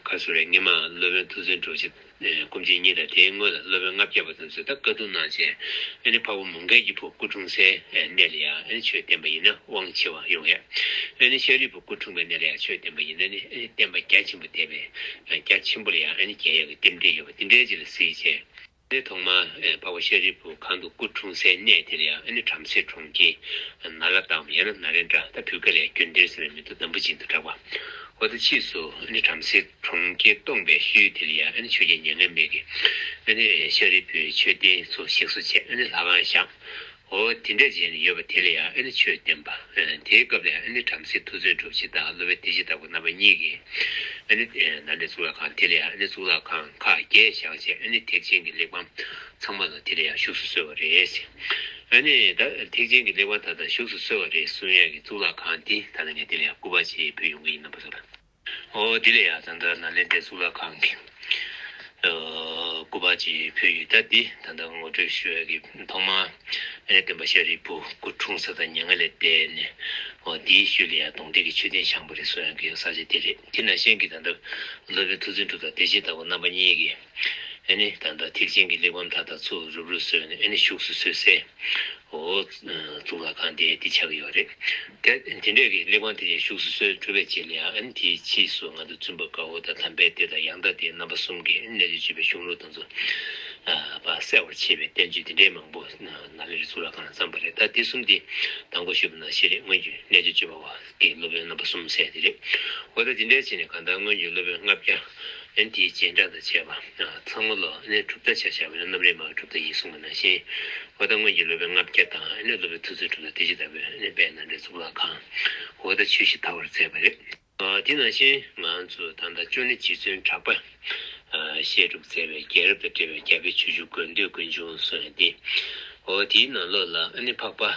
ག་ཚོད་རེད། སྔོན་མ་སློབ་དཔོན་མཐོ་བཙུན་གྲུབ་རྗེ་སྐུ་མཆེད་གཉིས་དང་དེའི་སྔོན་ལ་སློབ་དཔོན་ལྔ་བརྒྱ་པ་དེ་ཚོས་ད་བཀའ་བསྡུ་གནང་བྱས། ཨ་ནི་འཕགས་པ་མོའུ་འགལ་གྱི་བུ་སྐུ་འཁྲུངས་སའི་གནས་ལ་ཡང་ཨ་ནི་ཆོས་བསྟན་པ་ཡིན་ན་དབང་ཆེ་བ་ཡོང་ཡ། ཨ་ནི་ཤཱ་རིའི་བུ་སྐུ་འཁྲུངས་པའི་གནས་ལ་ཡང་ཆོས་བསྟན་པ་ཡིན་ན་ནི་ཨ་ནི་བསྟན་པ་རྒྱ་ཆེན་པོ་འདས་པའི་རྒྱ་ཆེན་པོ་ལ་ཡང་ཨ་ནི་མཇལ་ཡག་གི་རྟེན་འབྲེལ་ཡོད་པ་དེ་འདྲའི་ཅིག་ལ་གཟིགས་བྱས། ཨ་ནི་ཐོག་མར་འཕགས་པ་ཤཱ་རིའི་བུ་གང་དུ་སྐུ་འཁྲུངས་སའི་གནས་དེ་ལ་ཡང་ཨ་ནི་བྲམ་ཟེ་གྲོང་ཁྱེར་ནཱ་ལ་དང་ཡང་ན་ནཱ་ལེནྡྲ། ད་བོད་སྐད་ལ་ཡང་དགོན་སྡེ་ཟེར་བའི་མིང་དུ་དམ་པོ་ཅན་དུ་གྲགས་པ། འོ་ད་ཕྱིས་སུ་ཨ་ནི་བྲམ་ཟེ་གྲོང་ཁྱེར་སྟོང་པའི་ཤུལ་དེ་ལ་ཡང་ཨ་ནི་ཆོས་རྒྱལ་མྱ་ངན་མེད་ཀྱིས་ཨ་ནི་ཤཱ་རིའི་བུའི་མཆོད་རྟེན་ཚོ་ཞིག་གསོ་བྱས། ཨ་ནི་ལྷ་ཁང་བཞེངས། འོ་དེ་འདྲ་བྱས་ནས་ཡོད་པ་དེ་ལ་ཡང་ཨ་ནི་ཆོས་བསྟན་པ། ཨ་དེའི་སྐབས་ལ་ཡང་ཨ་ནི་བྲམ་ཟེ་མཐོ་བཙུན་གྲུབ་རྗེ་དང་སློབ་དཔོན་བདེ་སྐྱིད་བདག་པོ་རྣམ་པ་གཉིས་ཀྱིས་ཨ་ནི་ནཱ་ལེནྡྲའི་གཙུག་ལག་ཁང་དེ་ལ་ཡང་ཨ་ནི་གཙུག་ལག་ཁང་ཁག་བརྒྱད་བཞེངས་བྱས། ཨ་ནི་ཐེག་ཆེན་གྱི་གླེགས་བམ་ཚང་མ་ལ་དེ་ལ་ཡང་བཞུགས་སུ་གསོལ་བ་རེད། ཨ་ནི་ད་ཐེག་ཆེན་གྱི་གླེགས་བམ་དག་དང་བཞུགས་སུ་གསོལ་བ་རེད་གསུང་ཡག་གི་གཙུག་ལག་ཁང་འདི་ད་ལྟ་ངས་དེ་ལ་ཡང་སྐུ་པར་ཅིག་ཕུལ་ཡོང་གི་ཡིན། རྣམ་པ་ཚོ་ལ། ཨོ་དེ་ལ་ཡང་ད་ལྟ་ནཱ་ལེནྡྲའི་གཙུག་ལག་ཁང་གི་ཨོ་སྐུ་པར་ཅིག་ཕུལ་ཡོད། ད་འདི་ད་ལྟ་ངོ་སྤྲོད་ཞུ་ཡག་གི་ཐོག་མར་ཨ་ནི་སྟོན་པ་ཤཱ་རིའི་བུ་སྐུ་འཁྲུངས་ས་དང་མྱ་ངན་ལས་འདས་ནས་ཨོ་དེའི་ཤུལ་ལ་ཡང་གདོང་འདྲེ་གི་མཆོད་རྟེན་བཞེངས་པ་རེད་གསུང་ཡག་གི་ཡང་ས་ཆ་དེ་རེད། དེ་ནང་བཞིན་གྱི་ད་ལྟ་སློབ་དཔོན་མཐོ་བཙུན་གྲུབ་དང་བདེ་སྐྱིད་བདག་པོ་རྣམ་པ་གཉིས་ཀྱིས་ཨ་ནི་ད་ལྟ་ཐེག་ཆེན་གྱི་གླེགས་བམ་དག་དང་ཚུར་རུབ་རུབ་བཟོས་ནས་ཨ་ནི་བཞུགས་སུ་གསོལ་སའི་ཨོ་གཙུག་ལག་ཁང་དེ་དེ་ཆགས་ཀྱི་ཡོད་རེད། དེ་དེ་འདྲས་ཀྱི་གླེགས་བམ་དེ་བཞུགས་སུ་གསོལ་གྲུབ་པའི་རྗེས་ལ་ཡང་ཨ་ནི་དེའི་ཕྱིས་སུ་ང་ཚོ་བཙུན་པ་དགའ་བོ་དང་དམ་པའི་སྡེ་དང་ཡང་དག་སྡེའི་རྣམ་པ་གསུམ་གྱིས་ཨ་ནི་རྣལ་འབྱོར་སྤྱོད་པའི་གཞུང་ལུགས་དེ་ཚོ་ཨ་པ་གསལ་བར་བྱེད་པའི་བསྟན་བཅོས་དེ་འདྲའི་མང་པོ་ནཱ་ལེནྡྲའི་གཙུག་ལག་ཁང་ལ་བརྩམས་པ་རེད། ད་དེ་གསུམ་དེ་དང་པོ་ཞུས་པ་ནང་བཞིན་རེད། སྔོན་གྱི་རྣལ་འབྱོར་སྤྱོད་པ་བ་གི་སློབ་དཔོན་རྣམ་པ་གསུམ་ཟེར་དེ་རེད། འོ་ད་དེ་འདྲས་བྱས་ནས་གང་ལྟར་སྔོན་གྱི་སློབ་དཔོན་ལྔ་བརྒྱ་ཨ་ནི་དེའི་རྗེས་འབྲང་དང་བཅས་པ་ཚང་མ་ལ་ཨ་ནི་གྲུབ་མཐའ་ཆ་བཞག་པ་ཡིན་ན་རྣམ་རིག་སྨྲ་བའི་གྲུབ་མཐའ་ཡིན་གསུངས་པ་ནང་བཞིན། འོ་ད་སྔོན་གྱི་སློབ་དཔོན་ལྔ་བརྒྱ་དང་ཨ་ནི་སློབ་དཔོན་མཐོ་བཙུན་གྲུབ་དང་བདེ་སྐྱིད་བདག་པོས་ཨ་ནི་དཔལ་ནཱ་ལེནྡྲའི་གཙུག་ལག་ཁང་འོ་ད་ཆོས་བཞིན་དར་བར་མཛད་པ་རེད། ཨ་དེ་ནང་བཞིན་ང་ཚོ་ད་ལྟ་ཅོ་ནེ་རྗེ་བཙུན་གྲགས་པ་ཨ་བཤད་སྒྲུབ་མཛད་པའི་རྒྱལ་རབས་དང་འབྲེལ་བའི་རྒྱ་བོད་ཆོས་འབྱུང་དགོས་འདོད་ཀུན་འབྱུང་གསུངས་ཡག་དེ། འོ་དེའི་ནང་ལོགས་ལ་ཨ་ནི་འཕགས་པ་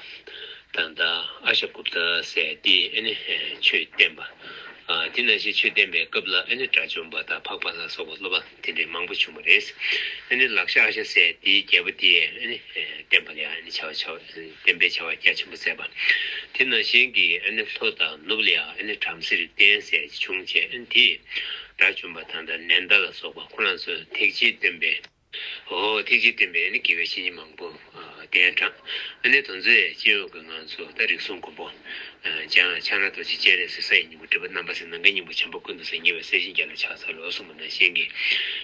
ད་ལྟ་ཨ་ཤ་གུཔྟ་ཟེར་དེ་ཨ་ནི་ཆོས་བསྟན་པ། ཨ་དེ་ནང་བཞིན་ཆོས་བསྟན་པའི་སྐབས་ལ་ཨ་ནི་དགྲ་བཅོམ་པ་དང་འཕགས་པ་ལ་སོགས་པ་སློབ་པ་དེ་འདྲའི་མང་པོ་བྱུང་བ་རེད། ཨ་ནི་ལག་ཤ་ཨ་ཤ་ཟེར་དེའི་རྒྱལ་པོ་དེས་ཨ་ནི་བསྟན་པ་ལ་ཨ་ནི་བྱ་བ་བྱ་བ་བསྟན་པའི་བྱ་བ་རྒྱ་ཆེན་པོ་མཛད་པ། དེ་ནང་བཞིན་གྱི་ཨ་ནི་ལྷོ་དང་ནུབ་ལ་ཡང་ཨ་ནི་བྲམ་ཟེ་རིགས་ལྡན་ཟེར་བྱུང་བྱས། ཨ་ནི་དེས་དགྲ་བཅོམ་པ་དང་ད་ནན་ད་ལ་སོགས་པ་ཁོ་རང་ཚོ་ཐེག་ཆེན་སྟོན་པའི་འོ་ཐེག་ཆེན་སྟོན་པའི་ཨ་ནི་དགེ་བའི་བཤེས་གཉེན་མང་པོ་ཨ་ གདན་དྲངས། ཨ་ནི་དེ་ཚོའི་སྤྱི་ཡོངས་ཀྱི་ང་ཚོ་ད་རིགས་གསུམ་མགོན་པོ། ཨ་བྱང་ཕྱག་ན་རྡོ་རྗེ་སྤྱན་རས་གཟིགས། ས་ཡི་སྙིང་པོ་སྒྲིབ་པ་རྣམ་པ་སེལ། ནམ་མཁའི་སྙིང་པོ་བྱམས་པ་ཀུན་ཏུ་བཟང་། ཉེ་བའི་ས་གཞིའི་རྒྱ་ལ་ཕྱག་འཚལ་ལོ་གསུངས་པ་ནང་བཞིན་གྱི།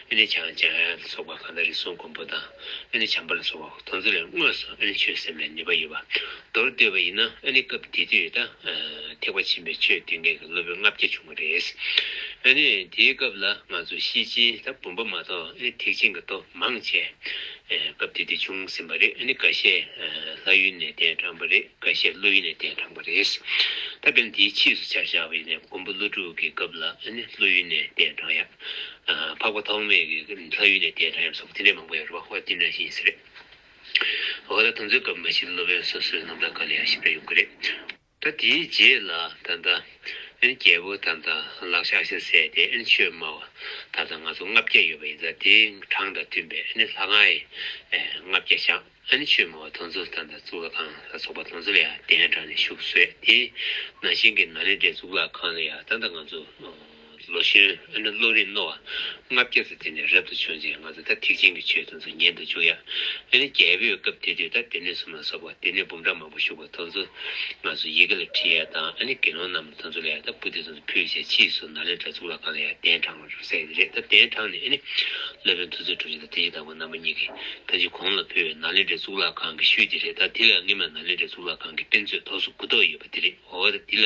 ཨ་ནི་བྱང་བྱང་ཡར་ལ་སོགས་པ་གང་ལྟར་རིགས་གསུམ་མགོན་པོ་དང་། ཨ་ནི་བྱམས་པ་ལ་སོགས་པ་དེ་ཚོ་ལས་དངོས་སུ་ཨ་ནི་ཆོས་སེམས་ལ་ནུས་པ་ཡོད་པ། མདོར་བསྡུས་པ་ཡིན་ན་ཨ་ནི་སྐབས་དེ་དུས་ད་ཐེག་པ་ཆེན་པོའི་ཆོས་སྟོན་མཁན་གྱི་སློབ་དཔོན་ལྔ་བརྒྱ་བྱུང་བ་རེད། ཨ་ནི་དེའི་སྐབས་ལ་ང་ཚོ་ཤེར་ཕྱིན་ད་འབུམ་པ་མ་གཏོགས་ཨ་ནི་ཐེག་ཆེན་གྱི་མདོ་མང་ཆེ། ཨེ་སྐབས་དེ་དུས་བྱུང་ཟིན་པ་རེད། ཨ་ནི་འགའ་ཤས་ཨེ་ལྷ་ཡུལ་ནས་གདན་དྲངས་པ་རེད། འགའ་ཤས་ཀླུ་ཡུལ་ནས་གདན་དྲངས་པ་རེད། ད་དཔེར་ན་དེའི་ཕྱིས་སུ་ཆ་བཞག་པ་ཡིན་ན་མགོན་པོ་ཀླུ་སྒྲུབ་ཀྱི་སྐབས་ལ་ཨ་ནི་ཀླུ་ཡུལ་ནས་གདན་དྲངས་ཡ། ཨ་འཕགས་པ་ཐོགས་མེད་ཀྱི་ལྷ་ཡུལ་ནས་གདན་དྲངས་ཡ་སོགས་དེ་འདྲས་མང་པོ་ཡོད་རེད་པ། ཧོ་དེ་འདྲ་ཞིག་ཡིན་ས་རེད། འོ་ད་དེ་ཚོའི་སྐབས་མ་གཞི་སློབ་དཔོན་སོ་སོའི་རྣམ་ཐར་སྒང་ལ་ཡང་ཞིབ་ཕྲ་ཡོང་གི་རེད། ད་དེའི་རྗེས་ལ་ད་ལྟ་ཨ་ནི་རྒྱལ་པོ་ད་ལྟ་ལག་ཆ་ཤ་ཟས་ཏེ་ཨ་ནི་ཆོས་སྨྲ་བ་ད་ལྟ་ང་ཚོ་ལྔ་བརྒྱ་ཡོད་པ་ཡིན་ཙང་། དེའི་གྲངས་དང་མཐུན་པའི་ཨ་ནི་ལྷ་ཁང་ཡི་ལྔ་བརྒྱ་བཞེངས། ཨ་ནི་ཆོས་སྨྲ་བ་དེ་ཚོ་ད་ལྟ་གཙུག་ལག་ཁང་ལ་སོགས་པ་དེ་ཚོ་ལ་ཡང་གདན་དྲངས་ནས་བཞུགས་སོ། དེ་ནང་བཞིན་གྱི་ནཱ་ལེནྡྲའི་གཙུག་ལག་ཁང་ལ་ཡང་ད་ལྟ་ང་ཚོ་ལོ་གཞོན་ཨ་ནི་སློབ་རིམ་རྣོ་བ་ལྔ་བརྒྱ་ཙམ་དེ་ནས་རབ་ཏུ་བྱུང་རྗེས་ང་ཚོ་ད་ཐེག་ཆེན་གྱི་ཆོས་དེ་ཚོ་ཉན་དུ་འཇུག་ཡ། ཨ་ནི་རྒྱལ་པོའི་སྐབས་དེ་དུས་ད་སྡེ་སྣོད་གསུམ་ལ་སོགས་པ་སྡེ་སྣོད་འབུམ་ཕྲག་མང་པོ་བཞུགས་པ་དེ་ཚོ་ང་ཚོ་ཡི་གེ་ལ་བྲིས་ཡ་དང་། ཨ་ནི་དགེ་སློང་རྣམས་ལ་དེ་ཚོ་ལ་ཡ་ད་པོ་ཏི་དེ་ཚོ་ཕུལ་བྱས་ཕྱིས་སུ་ནཱ་ལེནྡྲ་གཙུག་ལག་ཁང་ལ་ཡ་གདན་དྲངས་པ་རེད་ཟེར་གྱི་རེད། ད་གདན་དྲངས་ནས་ཨ་ནི་སློབ་དཔོན་མཐོ་བཙུན་གྲུབ་རྗེ་དང་བདེ་བྱེད་དྭགས་པོ་རྣམ་པ་གཉིས་ཀྱིས་ད་ཅི་གོང་ལ་ཕུལ་བའི་ནཱ་ལེནྡྲའི་གཙུག་ལག་ཁང་གི་ཤུལ་དེ་རེད། ད་དེ་ལ་སྔོན་མ་ནཱ་ལེནྡྲའི་གཙུག་ལག་ཁང་གི་དཔེ་མཛོད་ཐོག་སོ་དགུ་ཐོག་ཡོད་པ་དེ་རེད། འོ་ད་འདི་ལ་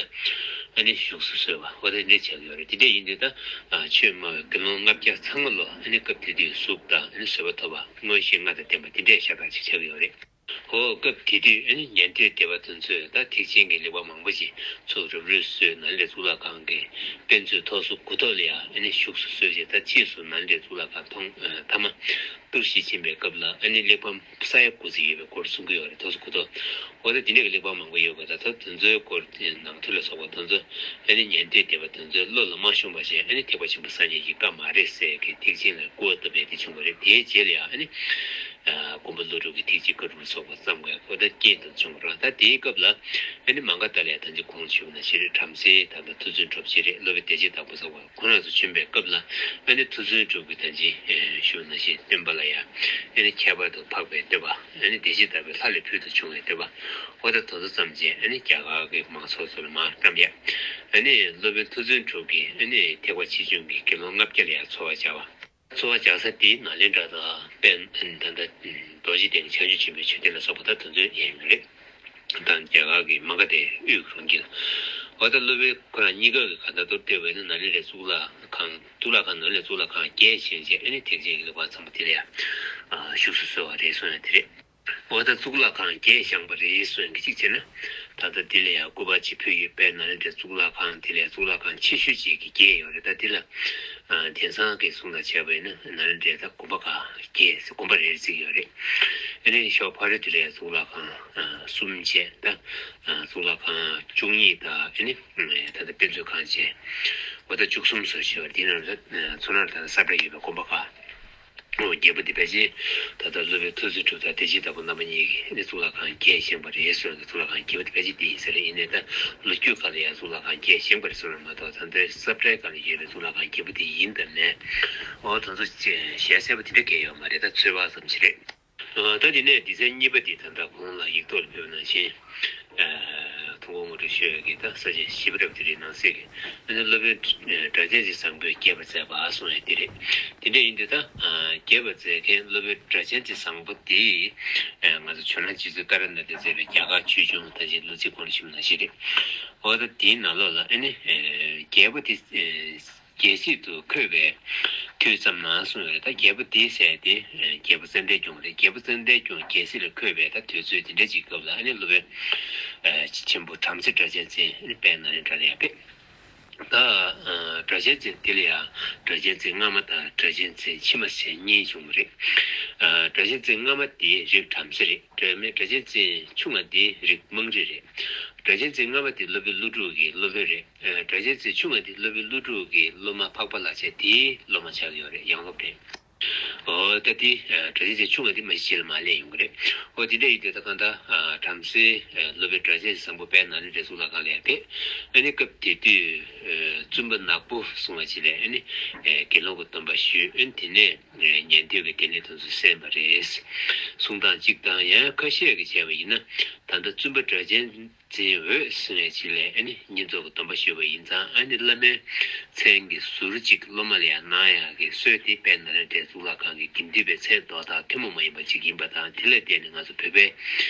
ཨ་ནི་བཞུགས་སུ་གསོལ་བ། འོ་ད་འདི་འདྲ་བྱ་གི་ཡོད་རེད། དེ་འདྲ་ཡིན་དུས་ད་ཆོས་སྨྲ་བའི་དགེ་སློང་ལྔ་བརྒྱ་ཚང་མ་ལོ་ཨ་ནི་སྐབས་དེ་དུས་གཟུགས་དང་ཨ་ནི་བཟོད་པ་ཐོབ་པ། མངོན་ཤེས་ལྔ་དང་ལྡན་པ་འདི་འདྲའི་ཤ་སྟག་ཅིག་ཆགས་ཀྱི་ཡོད་རེད། འོ་སྐབས་དེ་དུས་ཨ་ནི་ཉན་ཐོས་སྡེ་པ་དེ་ཚོས་ད་ཐེག་ཆེན་གྱི་ལེགས་པ་མང་པོ་ཞིག་ཚུར་རབ་རིབ་བཟོས། ནཱ་ལེནྡྲའི་གཙུག་ལག་ཁང་གི་དཔེ་མཛོད་ཐོག་སོ་དགུ་ཐོག་ལ་ཡང་ཨ་ནི་བཞུགས་སུ་གསོལ་བྱས། ད་ཕྱིས་སུ་ནཱ་ལེནྡྲའི་གཙུག་ལག་ཁང་ཐོག་མཐའ་མ་གཏོར་བཤིག་ཕྱིན་པའི་སྐབས་ལ་ཨ་ནི་གླེགས་བམ་ས་ཡ་དགུ་ཙམ་ཡོད་པའི་སྐོར་གསུང་གི་ཡོད་རེད། ཐོག་སོ་དགུ་ཐོག་འོ་ད་འདི་འདྲ་གི་གླེགས་བམ་མང་པོ་ཡོད་པ། ད་ད་དེ་ཚོའི་སྐོར་ནང་དོན་ལ་སོགས་པ་དེ་ཚོ་ཨ་ནི་ཉན་ཐོས་སྡེ་པ་དེ་ཚོའི་བློ་ལ་མ་ཤོང་བ་བྱས། ཨ་ནི་ཐེག་པ་ཆེན་པོ་སངས་རྒྱས་ཀྱི་བཀའ་མ་རེད་ཟེར་གི་ཐེག་ཆེན་ལ་སྐུར་བ་བཏབ་པའི་དེ་བྱུང་བ་རེད། དེའི་རྗེས་ལ་ཡང་ཨ་ནི་མགོན་པོ་ཀླུ་སྒྲུབ་ཀྱིས་ཐེག་ཆེན་བཀའ་སྒྲུབ་ལ་སོགས་པ་བརྩམས་པའི་འོ་ད་རྐྱེན་དེ་བྱུང་བ་རེད། ད་དེའི་སྐབས་ལ་ཨ་ནི་མ་ག་དྷ་ལ་ཡང་ད་ཅི་གོང་ཞུས་པ་ནང་བཞིན་རེད། བྲམ་ཟེ་ད་ལྟ་མཐོ་བཙུན་གྲུབ་རྗེ་རེད། སློབ་དཔོན་བདེ་བྱེད་དྭགས་པོ་སོགས་པ་ཁོ་རང་ཚོ་བྱོན་པའི་སྐབས་ལ་ཨ་ནི་མཐོ་བཙུན་གྲུབ་ཀྱིས་ད་ཅི་ཞུས་པ་ནང་བཞིན་སྟོན་པ་ལ་ཡང་ཨ་ནི་ཁྱད་པར་དུ་འཕགས་པའི་སྟོན་པ་ཨ་ནི་བདེ་བྱེད་དྭགས་པོའི་ལྷ་ལས་ཕུལ་དུ་བྱུང་བའི་སྟོན་པ། འོ་ད་དེ་ཚོ་བརྩམས་རྗེས་ཨ་ནི་རྒྱ་གར་གྱི་མང་ཚོགས་ཚོ་ལ་མར་བཀྲམ་ཡ། ཨ་ནི་སློབ་དཔོན་མཐོ་བཙུན་གྲུབ་ཀྱིས་ཨ་ནི་ཐེག་པ་ཆེ་ཆུང་གི་དགེ་སློང་ལྔ་བརྒྱ་ལ་ཡང་འཚོ་བ་སྦྱར་བ། འཚོ་བ་སྦྱར་ས་དེ་ནཱ་ལེནྡྲ་དང་དཔལ་ད་ལྟ་རྡོ་རྗེ་གདན་གྱི་བྱང་ཆུབ་ཆེན་པོའི་མཆོད་རྟེན་ལ་སོགས་པ་ད་དེ་ཚོའི་ཡན་ཡོད་རེད། དང་རྒྱ་གར་གྱི་མ་ག་དྷའི་དབུས་ཀྱི་གྲོང་ཁྱེར། འོ་ད་སློབ་དཔོན་ཁོ་རང་གཉིས་ཀ་གི་ག་ད་མདོར་བསྡུས་པ་ཡིན་ན་ནཱ་ལེནྡྲའི་གཙུག་ལག་ཁང་། གཙུག་ལག་ཁང་ནང་ལས་གཙུག་ལག་ཁང་བརྒྱད་བཞེངས་བྱས་ཨ་ནི་ཐེག་ཆེན་གྱི་ལེགས་པར་བརྩམས་པ་དེ་ལ་ཡང་བཞུགས་སུ་གསོལ་བ་རེད་གསུངས་ཡ་དེ་རེད། འོ་ད་གཙུག་ལག་ཁང་བརྒྱད་བཞེངས་པ་རེད་གསུངས་ཡ་གཅིག་བྱས་ན། ད་ལྟ་འདི་ལ་ཡང་སྐུ་པར་ཅིག་ཕུལ་ཡོད་པས། ནཱ་ལེནྡྲའི་གཙུག་ལག་ཁང་དེ་ལས་གཙུག་ལག་ཁང་ཆེ་ཤོས་ཅིག་གི་བརྒྱད་ཡོད་རེད། ད་འདི་ལ་དེང་སང་གི་གསུང་དང་བྱས་པ་ཡིན་ན་ནཱ་ལེནྡྲའི་ད་དགོན་པ་ཁག་བརྒྱད་ཟེར་དགོན་པ་རེ་རེ་བརྩི་གི་ཡོད་རེད། ཨ་ནི་ཤོག་ཕ་རི་དེ་ལ་ཡང་གཙུག་ལག་ཁང་གསུམ་བྱས། ད་གཙུག་ལག་ཁང་བཅུ་གཉིས་དང་ཨ་ནི་ད་ལྟ་དཔེ་མཛོད་ཁང་བྱས། འོ་ད་བཅུ་གསུམ་བཟོ་བྱས་པ་འདི་རྣམས་ཚོ་ནང་ད་ས་བཀྲ་ཡོད་པའི་དགོན་པ་ཁག་འོ་བརྒྱད་པོ་འདི་ཕལ་ཆེར་ད་ལྟ་སློབ་དཔོན་མཐོ་བཙུན་གྲུབ་དང་བདེ་བྱེད་དྭགས་པོ་རྣམ་པ་གཉིས་ཀྱིས་ནི་གཙུག་ལག་ཁང་བརྒྱད་བཞེངས་པ་རེད་གསུངས་ཏེ། གཙུག་ལག་ཁང་བརྒྱད་པོ་འདི་ཕལ་ཆེར་འདི་ཡིན་ས་རེད། ཡིན་ནའི་ད་ལོ་རྒྱུས་ཁག་ལ་ཡང་གཙུག་ལག་ཁང་བརྒྱད་བཞེངས་པ་རེད་གསུངས་ན་མ་གཏོགས། ད་ལྟའི་ས་བཀྲའི་སྒང་ལ་ཡོད་པའི་གཙུག་ལག་ཁང་བརྒྱད་པོ་འདི་ཡིན་དང་མིན། འོ་དེ་ཚོ་ཞལ་གསལ་པོ་དེ་འདྲ་གང་ཡང་ཡོད་མ་རེད། ད་ཚོད་དཔག་ཙམ་ཞིག་རེད། ད་དེ་ནས་སྡེ་ཚན་གཉིས་པ་འདི་ད་ལྟ་གོང་ལ་ཡིག་ཐོག་ལ་ཕུལ་བ་ནང་བཞིན། ཐུགས་དགོངས་དངོས་གྲུབ་ཞུ་ཡག་གི་ད་ས་ཆེན་ཞི་བ་རབ་ཏུ་རིའི་ནང་གསེས་ཀྱི་ཨ་ནི་སློབ་དཔོན་སྒྲ་གཅན་འཛིན་བཟང་པོས་རྒྱས་པར་མཛད་པ་གསུངས་ཡག་འདི་རེད། དེ་འདྲ་ཡིན་དུས་ད་རྒྱས་པར་མཛད་མཁན་སློབ་དཔོན་སྒྲ་གཅན་འཛིན་བཟང་པོ་འདི་ང་ཚོ་ཇོ་ནང་རྗེ་བཙུན་ཏཱ་ར་ནཱ་ཐས་མཛད་པའི་རྒྱ་གར་ཆོས་འབྱུང་ད་ཅིག་ལོ་ཚིགས་གོང་ལ་ཞུས་པ་ནང་བཞིན་རེད། འོ་ད་དེའི་ནང་ལོགས་ལ་ཨ་ནི་རྒྱས་པ་དེ། རྒྱས་ཚིག་ཏུ་འཁོད་པའི་དུས་ཙམ་ན་གསུངས་ཡོད་རེད། ད་རྒྱས་པ་འདི་ཟེར་ཏེ་རྒྱལ་པོ་ཙནྡན་སྐྱོང་རེད། རྒྱལ་པོ་ཙནྡན་སྐྱོང་རྒྱས་ཚིག་ལ་འཁོད་པའི་ད་དུས་ཚོད་དེ་འདྲ་ཅིག་སྐབས་ལ་ཨ་ནི་སློབ་དཔོན་ཆེན་པོ་བྲམ་ཟེ་སྒྲ་གཅན་འཛིན་ཨ་ནི་དཔལ་ནཱ་ལེནྡྲ་ལ་ཡང་ཕེབས། ད་སྒྲ་གཅན་འཛིན་འདི་ལ་ཡང་སྒྲ་གཅན་འཛིན་སྔ་མ་དང་སྒྲ་གཅན་འཛིན་ཕྱི་མ་ཟེར་གཉིས་བྱུང་བ་རེད། སྒྲ་གཅན་འཛིན་སྔ་མ་འདི་རིགས་བྲམ་ཟེ་རེད། སྒྲ་མེད་སྒྲ་གཅན་འཛིན་ཆུང་བ་འདི་རིགས་དམངས་རིགས་རེད། སྒྲ་གཅན་འཛིན་སྔ་མ་འདི་སློབ་དཔོན་ཀླུ་སྒྲུབ་ཀྱི་སློབ་དཔོན་རེད། སྒྲ་གཅན་འཛིན་ཆུང་བ་འདི་སློབ་དཔོན་ཀླུ་སྒྲུབ་ཀྱི་སློབ་མ་འཕགས་པ་ལྷ་བཅས་དེའི་སློབ་མ་ཆགས་ཀྱི་ཡོད་རེད། ཡང་སློབ་རེད། ཨོ་ད་དེ་སྒྲ་གཅན་ཆུང་བ་དེ་མ་གཞི་ལ་མ་སླེབས་ཡོང་གི་རེད། ཨོ་དེ་འདྲ་ཡིན་དུས་ད་གང་ལྟར་བྲམ་ཟེ་སློབ་དཔོན་སྒྲ་གཅན་བཟང་པོ་དཔལ་ནཱ་ལེནྡྲའི་གཙུག་ལག་ཁང་ལ་ཡང་ཕེབས། ཨ་ནི་སྐབས་དེ་དུས་བཙུན་པ་ནག་པོ་གསུང་བ་ཅིག་ལ་ཨ་ནི་དགེ་སློང་གི་སྡོམ་པ་ཞུས། ཨ་ནི་དེ་ནས་ཉན་ཐོས་ཀྱི་དེ་ནས་དེ་ཚོ་གསན་པ་རེད། གསུང་སྟངས་གཅིག་དང་། ཡང་ཁ་ཤས་ཀྱིས་བྱས་པ་ཡིན་ན་ད་ལྟ་བཙུན་པ་སྒྲ་གཅན་འཛིན་འོད་ཟེར་བའི་ཅིག་ལས་ཨ་ནི་བསྙེན་རྫོགས་ཀྱི་སྡོམ་པ་ཞུས་པ་ཡིན་ཙང་། ཨ་ནི་བླ་མའི་མཚན་གྱི་ཟུར་གཅིག་སློབ་མ་ལ་ཡང་གནང་ཡག་གི་སྲོལ་དེ་དཔལ་ནཱ་ལེནྡྲའི་གཙུག་ལག་ཁང་གི་དགེ་འདུན་པའི་མཚན་འདོགས་སྟངས་ཐུན་མོང་མ་ཡིན་པ་ཅིག་ཡིན་པ་དང་། དེ་ལ་བརྟེན་ནས་ང་ཚོ་བོད་པའི་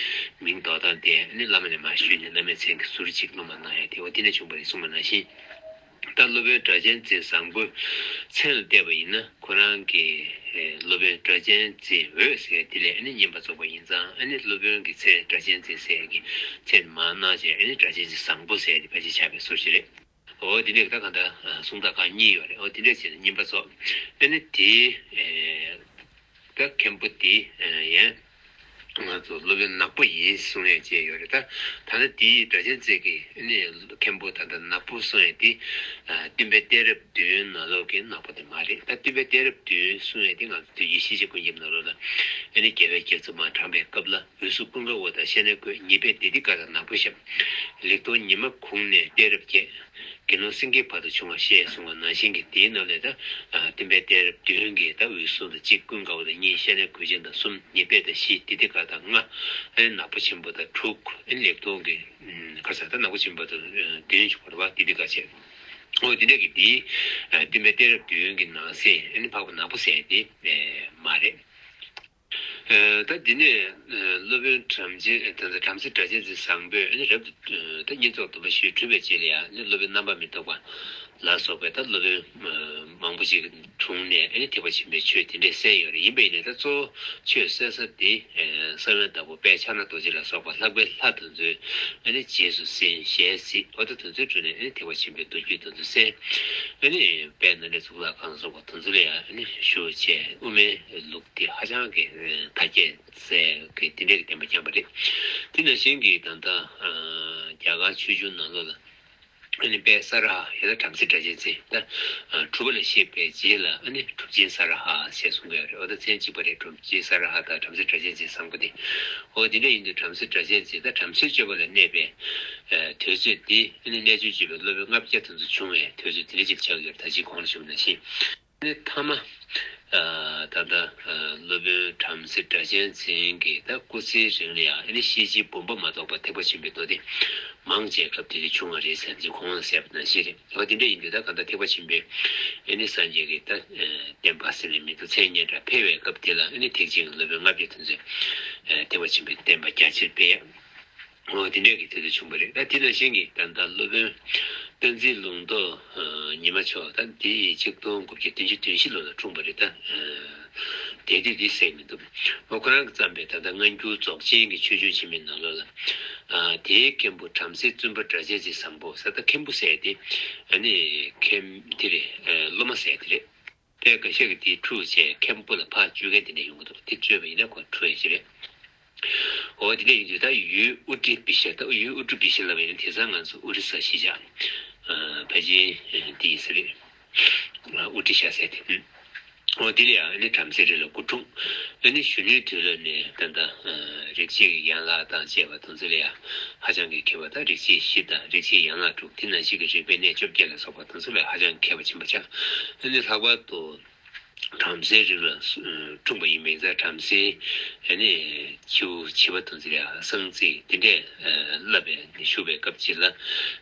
མིང་འདོགས་སྟངས་དེ་ཨ་ནི་བླ་མ་ནས་མར་ཞུས་ནས་བླ་མའི་མཚན་གྱི་ཟུར་གཅིག་སློབ་མར་གནང་ཡག་དེ་འོ་དེ་འདྲ་བྱུང་བ་རེད་གསུངས་པ་ནང་བཞིན། ད་སློབ་དཔོན་སྒྲ་གཅན་འཛིན་བཟང་པོའི་མཚན་ལ་བལྟས་པ་ཡིན་ན། ཁོ་རང་གི་ཨེ་སློབ་དཔོན་སྒྲ་གཅན་འཛིན་འོད་ཟེར་དེ་ལས་ཨ་ནི་བསྙེན་པར་རྫོགས་པ་ཡིན་ཙང་། ཨ་ནི་སློབ་དཔོན་གྱི་མཚན་སྒྲ་གཅན་འཛིན་ཟེར་གྱི་མཚན་མར་གནང་བྱས། ཨ་ནི་སྒྲ་གཅན་འཛིན་བཟང་པོ་ཟེར་དེ་ཕལ་ཆེར་ཆགས་པའི་བཟོ་ཞིག་རེད། འོ་དེ་འདྲས་ད་གང་ལྟར་གསུང་སྟངས་ཁག་གཉིས་ཡོད་རེད། འོ་དེ་འདྲས་བྱས་ནས་བསྙེན་པར་རྫོགས། ཨ་ནི་དེའི་ཨེ་ད་མཁན་པོ་དེ་ཡང་ང་ཚོ་སློབ་དཔོན་ནག་པོ་ཡིན་གསུང་ཡས་བྱས་ཡོད་རེད། ད་ད་ལྟ་དེའི་སྒྲ་གཅན་འཛིན་གྱི་ཨ་ནི་མཁན་པོ་ད་ལྟ་ནག་པོ་གསུང་ཡས་དེ་སྟོན་པའི་གཏད་རབས་བདུན་ནང་ལོགས་ཀྱི་ནག་པོ་དེ་མ་རེད། ད་སྟོན་པའི་གཏད་རབས་བདུན་གསུང་ཡས་དེ་ང་ཚོ་དུས་ཀྱི་ཤེས་བྱ་ཀུན་ཁྱབ་ནང་ལོགས་ལ་ཨ་ནི་རྒྱལ་བའི་རྒྱལ་མཚན་མར་བགྲངས་པའི་སྐབས་ལ། འོད་སྲུང་ཀུན་དགའ་བོ་དང་ཤ་ནའི་འགོས། ཉེས་པས་བདུད་སྡེ་དཀར་དང་ནག་པོ་ཞབས། ལེགས་མཐོང་ཉི་མ་གུང་ནས་གཏད་རབས་བརྒྱད། དགེ་སློང་སེང་གེའི་བར་དུ་བྱུང་བ་ཞེས་གསུངས་པ་ནང་བཞིན་གྱི་དེའི་ནང་ལས་ད་སྟོན་པའི་གཏད་རབས་བདུན་གྱི་ད་འོད་སྲུང་དང་གཅིག་ཀུན་དགའ་བོ་དང་གཉིས། ཤ་ནའི་འགོས་ཅན་དང་གསུམ། ཉེས་པས་ད་བཞི། བདུད་སྡེ་དཀར་དང་ལྔ། ཨ་ནི་ནག་པོ་ཆེན་པོ་དང་དྲུག་ཨ་ནི་ལེགས་མཐོང་གི་ཁ་ས་ད་ནག་པོ་ཆེན་པོ་དང་བདུན་བྱུང་བ་རེད་པ། བདུད་སྡེ་དཀར་བྱས། འོ་དེ་འདྲ་གི་དེའི་སྟོན་པའི་གཏད་རབས་བདུན་གྱི་ནང་གསེས་ཨ་ནི་འཕགས་པ་ནག་པོ་ཟེར་དེ་མ་རེད། ད་འདི་ནས་སློབ་དཔོན་བྲམ་ཟེ་ད་ལྟ་བྲམ་ཟེ་སྒྲ་གཅན་འཛིན་བཟང་པོས་ཨ་ནི་རབ་ཏུ་ད་བསྙེན་རྫོགས་སྡོམ་པ་ཞུས་གྲུབ་པའི་རྗེས་ལ་ཡང་ཨ་ནི་སློབ་དཔོན་རྣམ་པར་མི་རྟོག་པ་ལ་སོགས་པའི་ད་སློབ་དཔོན་མང་པོ་ཞིག་གི་དྲུང་ནས་ཨ་ནི་ཐེག་པ་ཆེན་པོའི་ཆོས་དེ་འདྲས་གསན་ཡོད་རེད། ཡིན་པ་ཡིན་ནའི་ད་གཙོ་བོ་ཆོས་གསན་ས་དེ་ས་བོན་དྭགས་པོ་དཔལ་ཕྱག་ན་རྡོ་རྗེ་ལ་སོགས་པ་ལྷག་པའི་ལྷ་དེ་ཚོའི་ཨ་ནི་རྗེས་སུ་ཟིན་ཞལ་གཟིགས། འོ་ད་དེ་ཚོའི་དྲུང་ནས་ཨ་ནི་ཐེག་པ་ཆེན་པོའི་མདོ་རྒྱུད་དེ་ཚོ་གསན། ཨ་ནི་དཔལ་ནཱ་ལེནྡྲ་གཙུག་ལག་ཁང་སོགས་པ་དེ་ཚོ་ལ་ཡང་ཨ་ནི་ཞུ་བྱས། དབུ་མའི་ལུགས་དེ་ཧ་ཅང་གི་མཐའ་རྒྱས་ཟེར་གི་དེ་འདྲའི་གི་བསྟན་པ་བསྐྱངས་པ་རེད། དེ་ནང་བཞིན་གྱི་ད་ལྟ་རྒྱ་གར་ཆོས་འབྱུང་ནང་ལོགས་ལ་ཨ་ནི་དཔལ་ས་ར་ཧ་ཡང་ན་བྲམ་ཟེ་སྒྲ་གཅན་འཛིན་ད་གྲུབ་པ་ལ་གཤེགས་པའི་རྗེས་ལ་ཨ་ནི་གྲུབ་ཆེན་ས་ར་ཧ་ཞེས་གསུང་གི་ཡོད་རེད། འོ་ད་མཚན་གཅིག་པ་རེད། གྲུབ་ཆེན་ས་ར་ཧ་དང་བྲམ་ཟེ་སྒྲ་གཅན་འཛིན་བཟང་པོ་དེ། འོ་དེ་འདྲ་ཡིན་དུས་བྲམ་ཟེ་སྒྲ་གཅན་འཛིན་ད་བྲམ་ཟེའི་སྤྱོད་པ་ལ་གནས་པའི་དུས་ཚོད་དེ་ཨ་ནི་རྣལ་འབྱོར་སྤྱོད་པའི་སློབ་དཔོན་ལྔ་བརྒྱ་དེ་ཚོ་བྱུང་བའི་དུས་ཚོད་དེ་འདྲ་ཅིག་ཆགས་ཡོད་རེད། ད་ཅི་གོང་ལ་ཞུས་པ་ནང་བཞིན། ཨ་ནི་མཐའ་མ་ཨ་ད་ལྟ་ཨ་སློབ་དཔོན་བྲམ་ཟེ་སྒྲ་གཅན་འཛིན་གྱི་ད་སྐུ་ཚེའི་རིང་ལ་ཡང་ཨ་ནི་ཤེས་བྱའི་བུམ་པ་མ་གཏོགས་པ་ཐེག་པ་ཆེན་པོའི་མདོ་སྡེ་མང་ཆེ་སྐབས་དེ་དུས་བྱུང་བ་རེད་ཟེར་ནས་གོང་ལ་ཟེར་བ་ནང་བཞིན་རེད། འོ་དེ་འདྲ་ཡིན་དུས་ད་གང་ལྟར་ཐེག་པ་ཆེན་པོའི་ཨ་ནི་སངས་རྒྱས་ཀྱི་ད་ཨ་བསྟན་པ་ཟེར་ནས་མི་འདུག་མཚན་སྙན་གྲགས་འཕེལ་བའི་སྐབས་དེ་ལ་ཨ་ནི་ཐེག་ཆེན་གྱི་སློབ་དཔོན་ལྔ་བརྒྱ་དེ་ཚོས་ཨ་ཐེག་པ་ཆེན་པོའི་བསྟན་པ་རྒྱ་ཆེར་སྤེལ་ཡ། འོ་དེ་འདྲའི་གི་དུས་སུ་བྱུང་བ་རེད། ད་དེ་ནང་བཞིན་གྱི་ད་ལྟ་སློབ་དཔོན་བསྟན་འཛིན་ལུང་རྟོགས་ཉི་མ་མཆོག་ད་དེ་ཆིག་སྟོང་དགུ་བརྒྱ་བདུན་ཅུ་དོན་བཞི་ལོ་ལ་འཁྲུངས་པ་རེད། ད་དེ་དུས་དེ་གསལ་མི་འདུག་འོ་ཁོ་རང་གིས་བརྩམས་པའི་ད་ལྟ་སྔ་འགྱུར་རྫོགས་ཆེན་གྱི་ཆོས་འབྱུང་ཆེན་མོའི་ནང་ལོགས་ལ་དེའི་མཁན་པོ་བྲམ་ཟེ་བཙུན་པ་སྒྲ་གཅན་འཛིན་བཟང་པོ་ཟེར། ད་མཁན་པོ་ཟེར་དེ་ཨ་ནི་མཁན་དེ་རེད། སློབ་མ་ཟེར་དེ་རེད། དེ་འགའ་ཤས་ཀྱིས་དེའི་ཕྲུ་གུ་བྱས་མཁན་པོ་ལ་ཕར་བཅོལ་མཁན་དེ་འདྲ་ཡོང་གི་འདུག་དེ་བཅོལ་བ་ཡིན་ན་ཁོ་ཕྲུ་གུ་ཡིན་གྱི་རེད། འོ་དེ་འདྲ་ཡིན་དུས་ད་ཡུལ་ཨུ་ཏྲི་བི་ཤ། ད་ཡུལ་ཨུ་ཏྲི་བི་ཤ་ལབ་པ་ཡིན་ན་དེང་སང་ང་ཚོ་ཨོ་རི་ས་གཞིས་ཆགས་ཕལ་ཆེར་དེ་ཡིན་ས་རེད། ཨུ་ཏྲི་ཤ་ཟེར་དེ། འོ་དེ་ལ་ཡང་ཨ་ནི་བྲམ་ཟེ་རི་ལ་སྐུ་འཁྲུངས། ཨ་ནི་གཞོན་ནུའི་དུས་ལ་ནས་ད་ལྟ་རིག་བྱེད་ཀྱི་ཡན་ལག་དང་བཅས་པ་དེ་ཚོ་ལ་ཡང་ཧ་ཅང་གི་མཁས་པ་དང་། རིག་བྱེད་བཞི་དང་རིག་བྱེད་ཡན་ལག་དྲུག་དེ་ནང་བཞིན་གྱི་རིག་པའི་གནས་བཅོ་བརྒྱད་ལ་སོགས་པ་དེ་ཚོ་ལ་ཧ་ཅང་མཁས་པ་ཆེན་པོ་ཆགས། ཨ་ནི་ལྷག་པར་དུ་བྲམ་ཟེའི་རི་ལ་འཁྲུངས་པ་ཡིན་པས་ན། བྲམ་ཟེའི་ཨ་ནི་ཁྱེའུ་བྱིས་པ་དེ་ཚོ་ལ་ཡང་གསང་ཚིག་དེ་འདྲས་བསླབ་པའི་བཞུགས་པའི་སྐབས་ཅིག་ལ།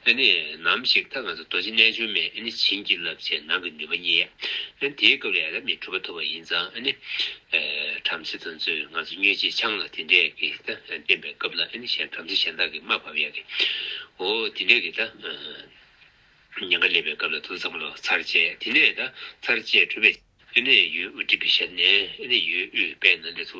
ཨ་ནི་ནམ་ཞིག་ད་ང་ཚོ་རྡོ་རྗེ་རྣལ་འབྱོར་མས་ཨ་ནི་བྱིན་གྱིས་བརླབས་བྱས་ནང་གི་ནུས་པ་རྙེད་ཡ། ཨ་ནི་དེའི་སྐབས་ལ་ཡང་ད་མི་གྲུབ་པ་ཐོབ་པ་ཡིན་ཙང་། ཨ་ནི་ཨེ་བྲམ་ཟེ་དེ་ཚོས་ང་ཚོ་མྱོས་བྱེད་ཆང་ལ་དེ་འདྲས་ཀྱི་ད་བསྟེན་པའི་སྐབས་ལ། ཨ་ནི་གཞན་བྲམ་ཟེ་གཞན་དག་གིས་རྨ་བབས་ཡ་གི། འོ་དེ་འདྲས་ཀྱི་ད་ཨ་ཉེན་ཁ་སླེབས་པའི་སྐབས་ལ་དེ་ཚོ་ཚང་མ་ལོག་ཚར་བཅད། དེ་ནས་ད་ཚར་བཅད་གྲུབ་པའི་ཨ་ནི་ཡུལ་ཨུ་ཏྲི་བི་ཤ་ནས་ཨ་ནི་ཡུལ་དབུས་དཔལ་ནཱ་ལེནྡྲ་ཚུར།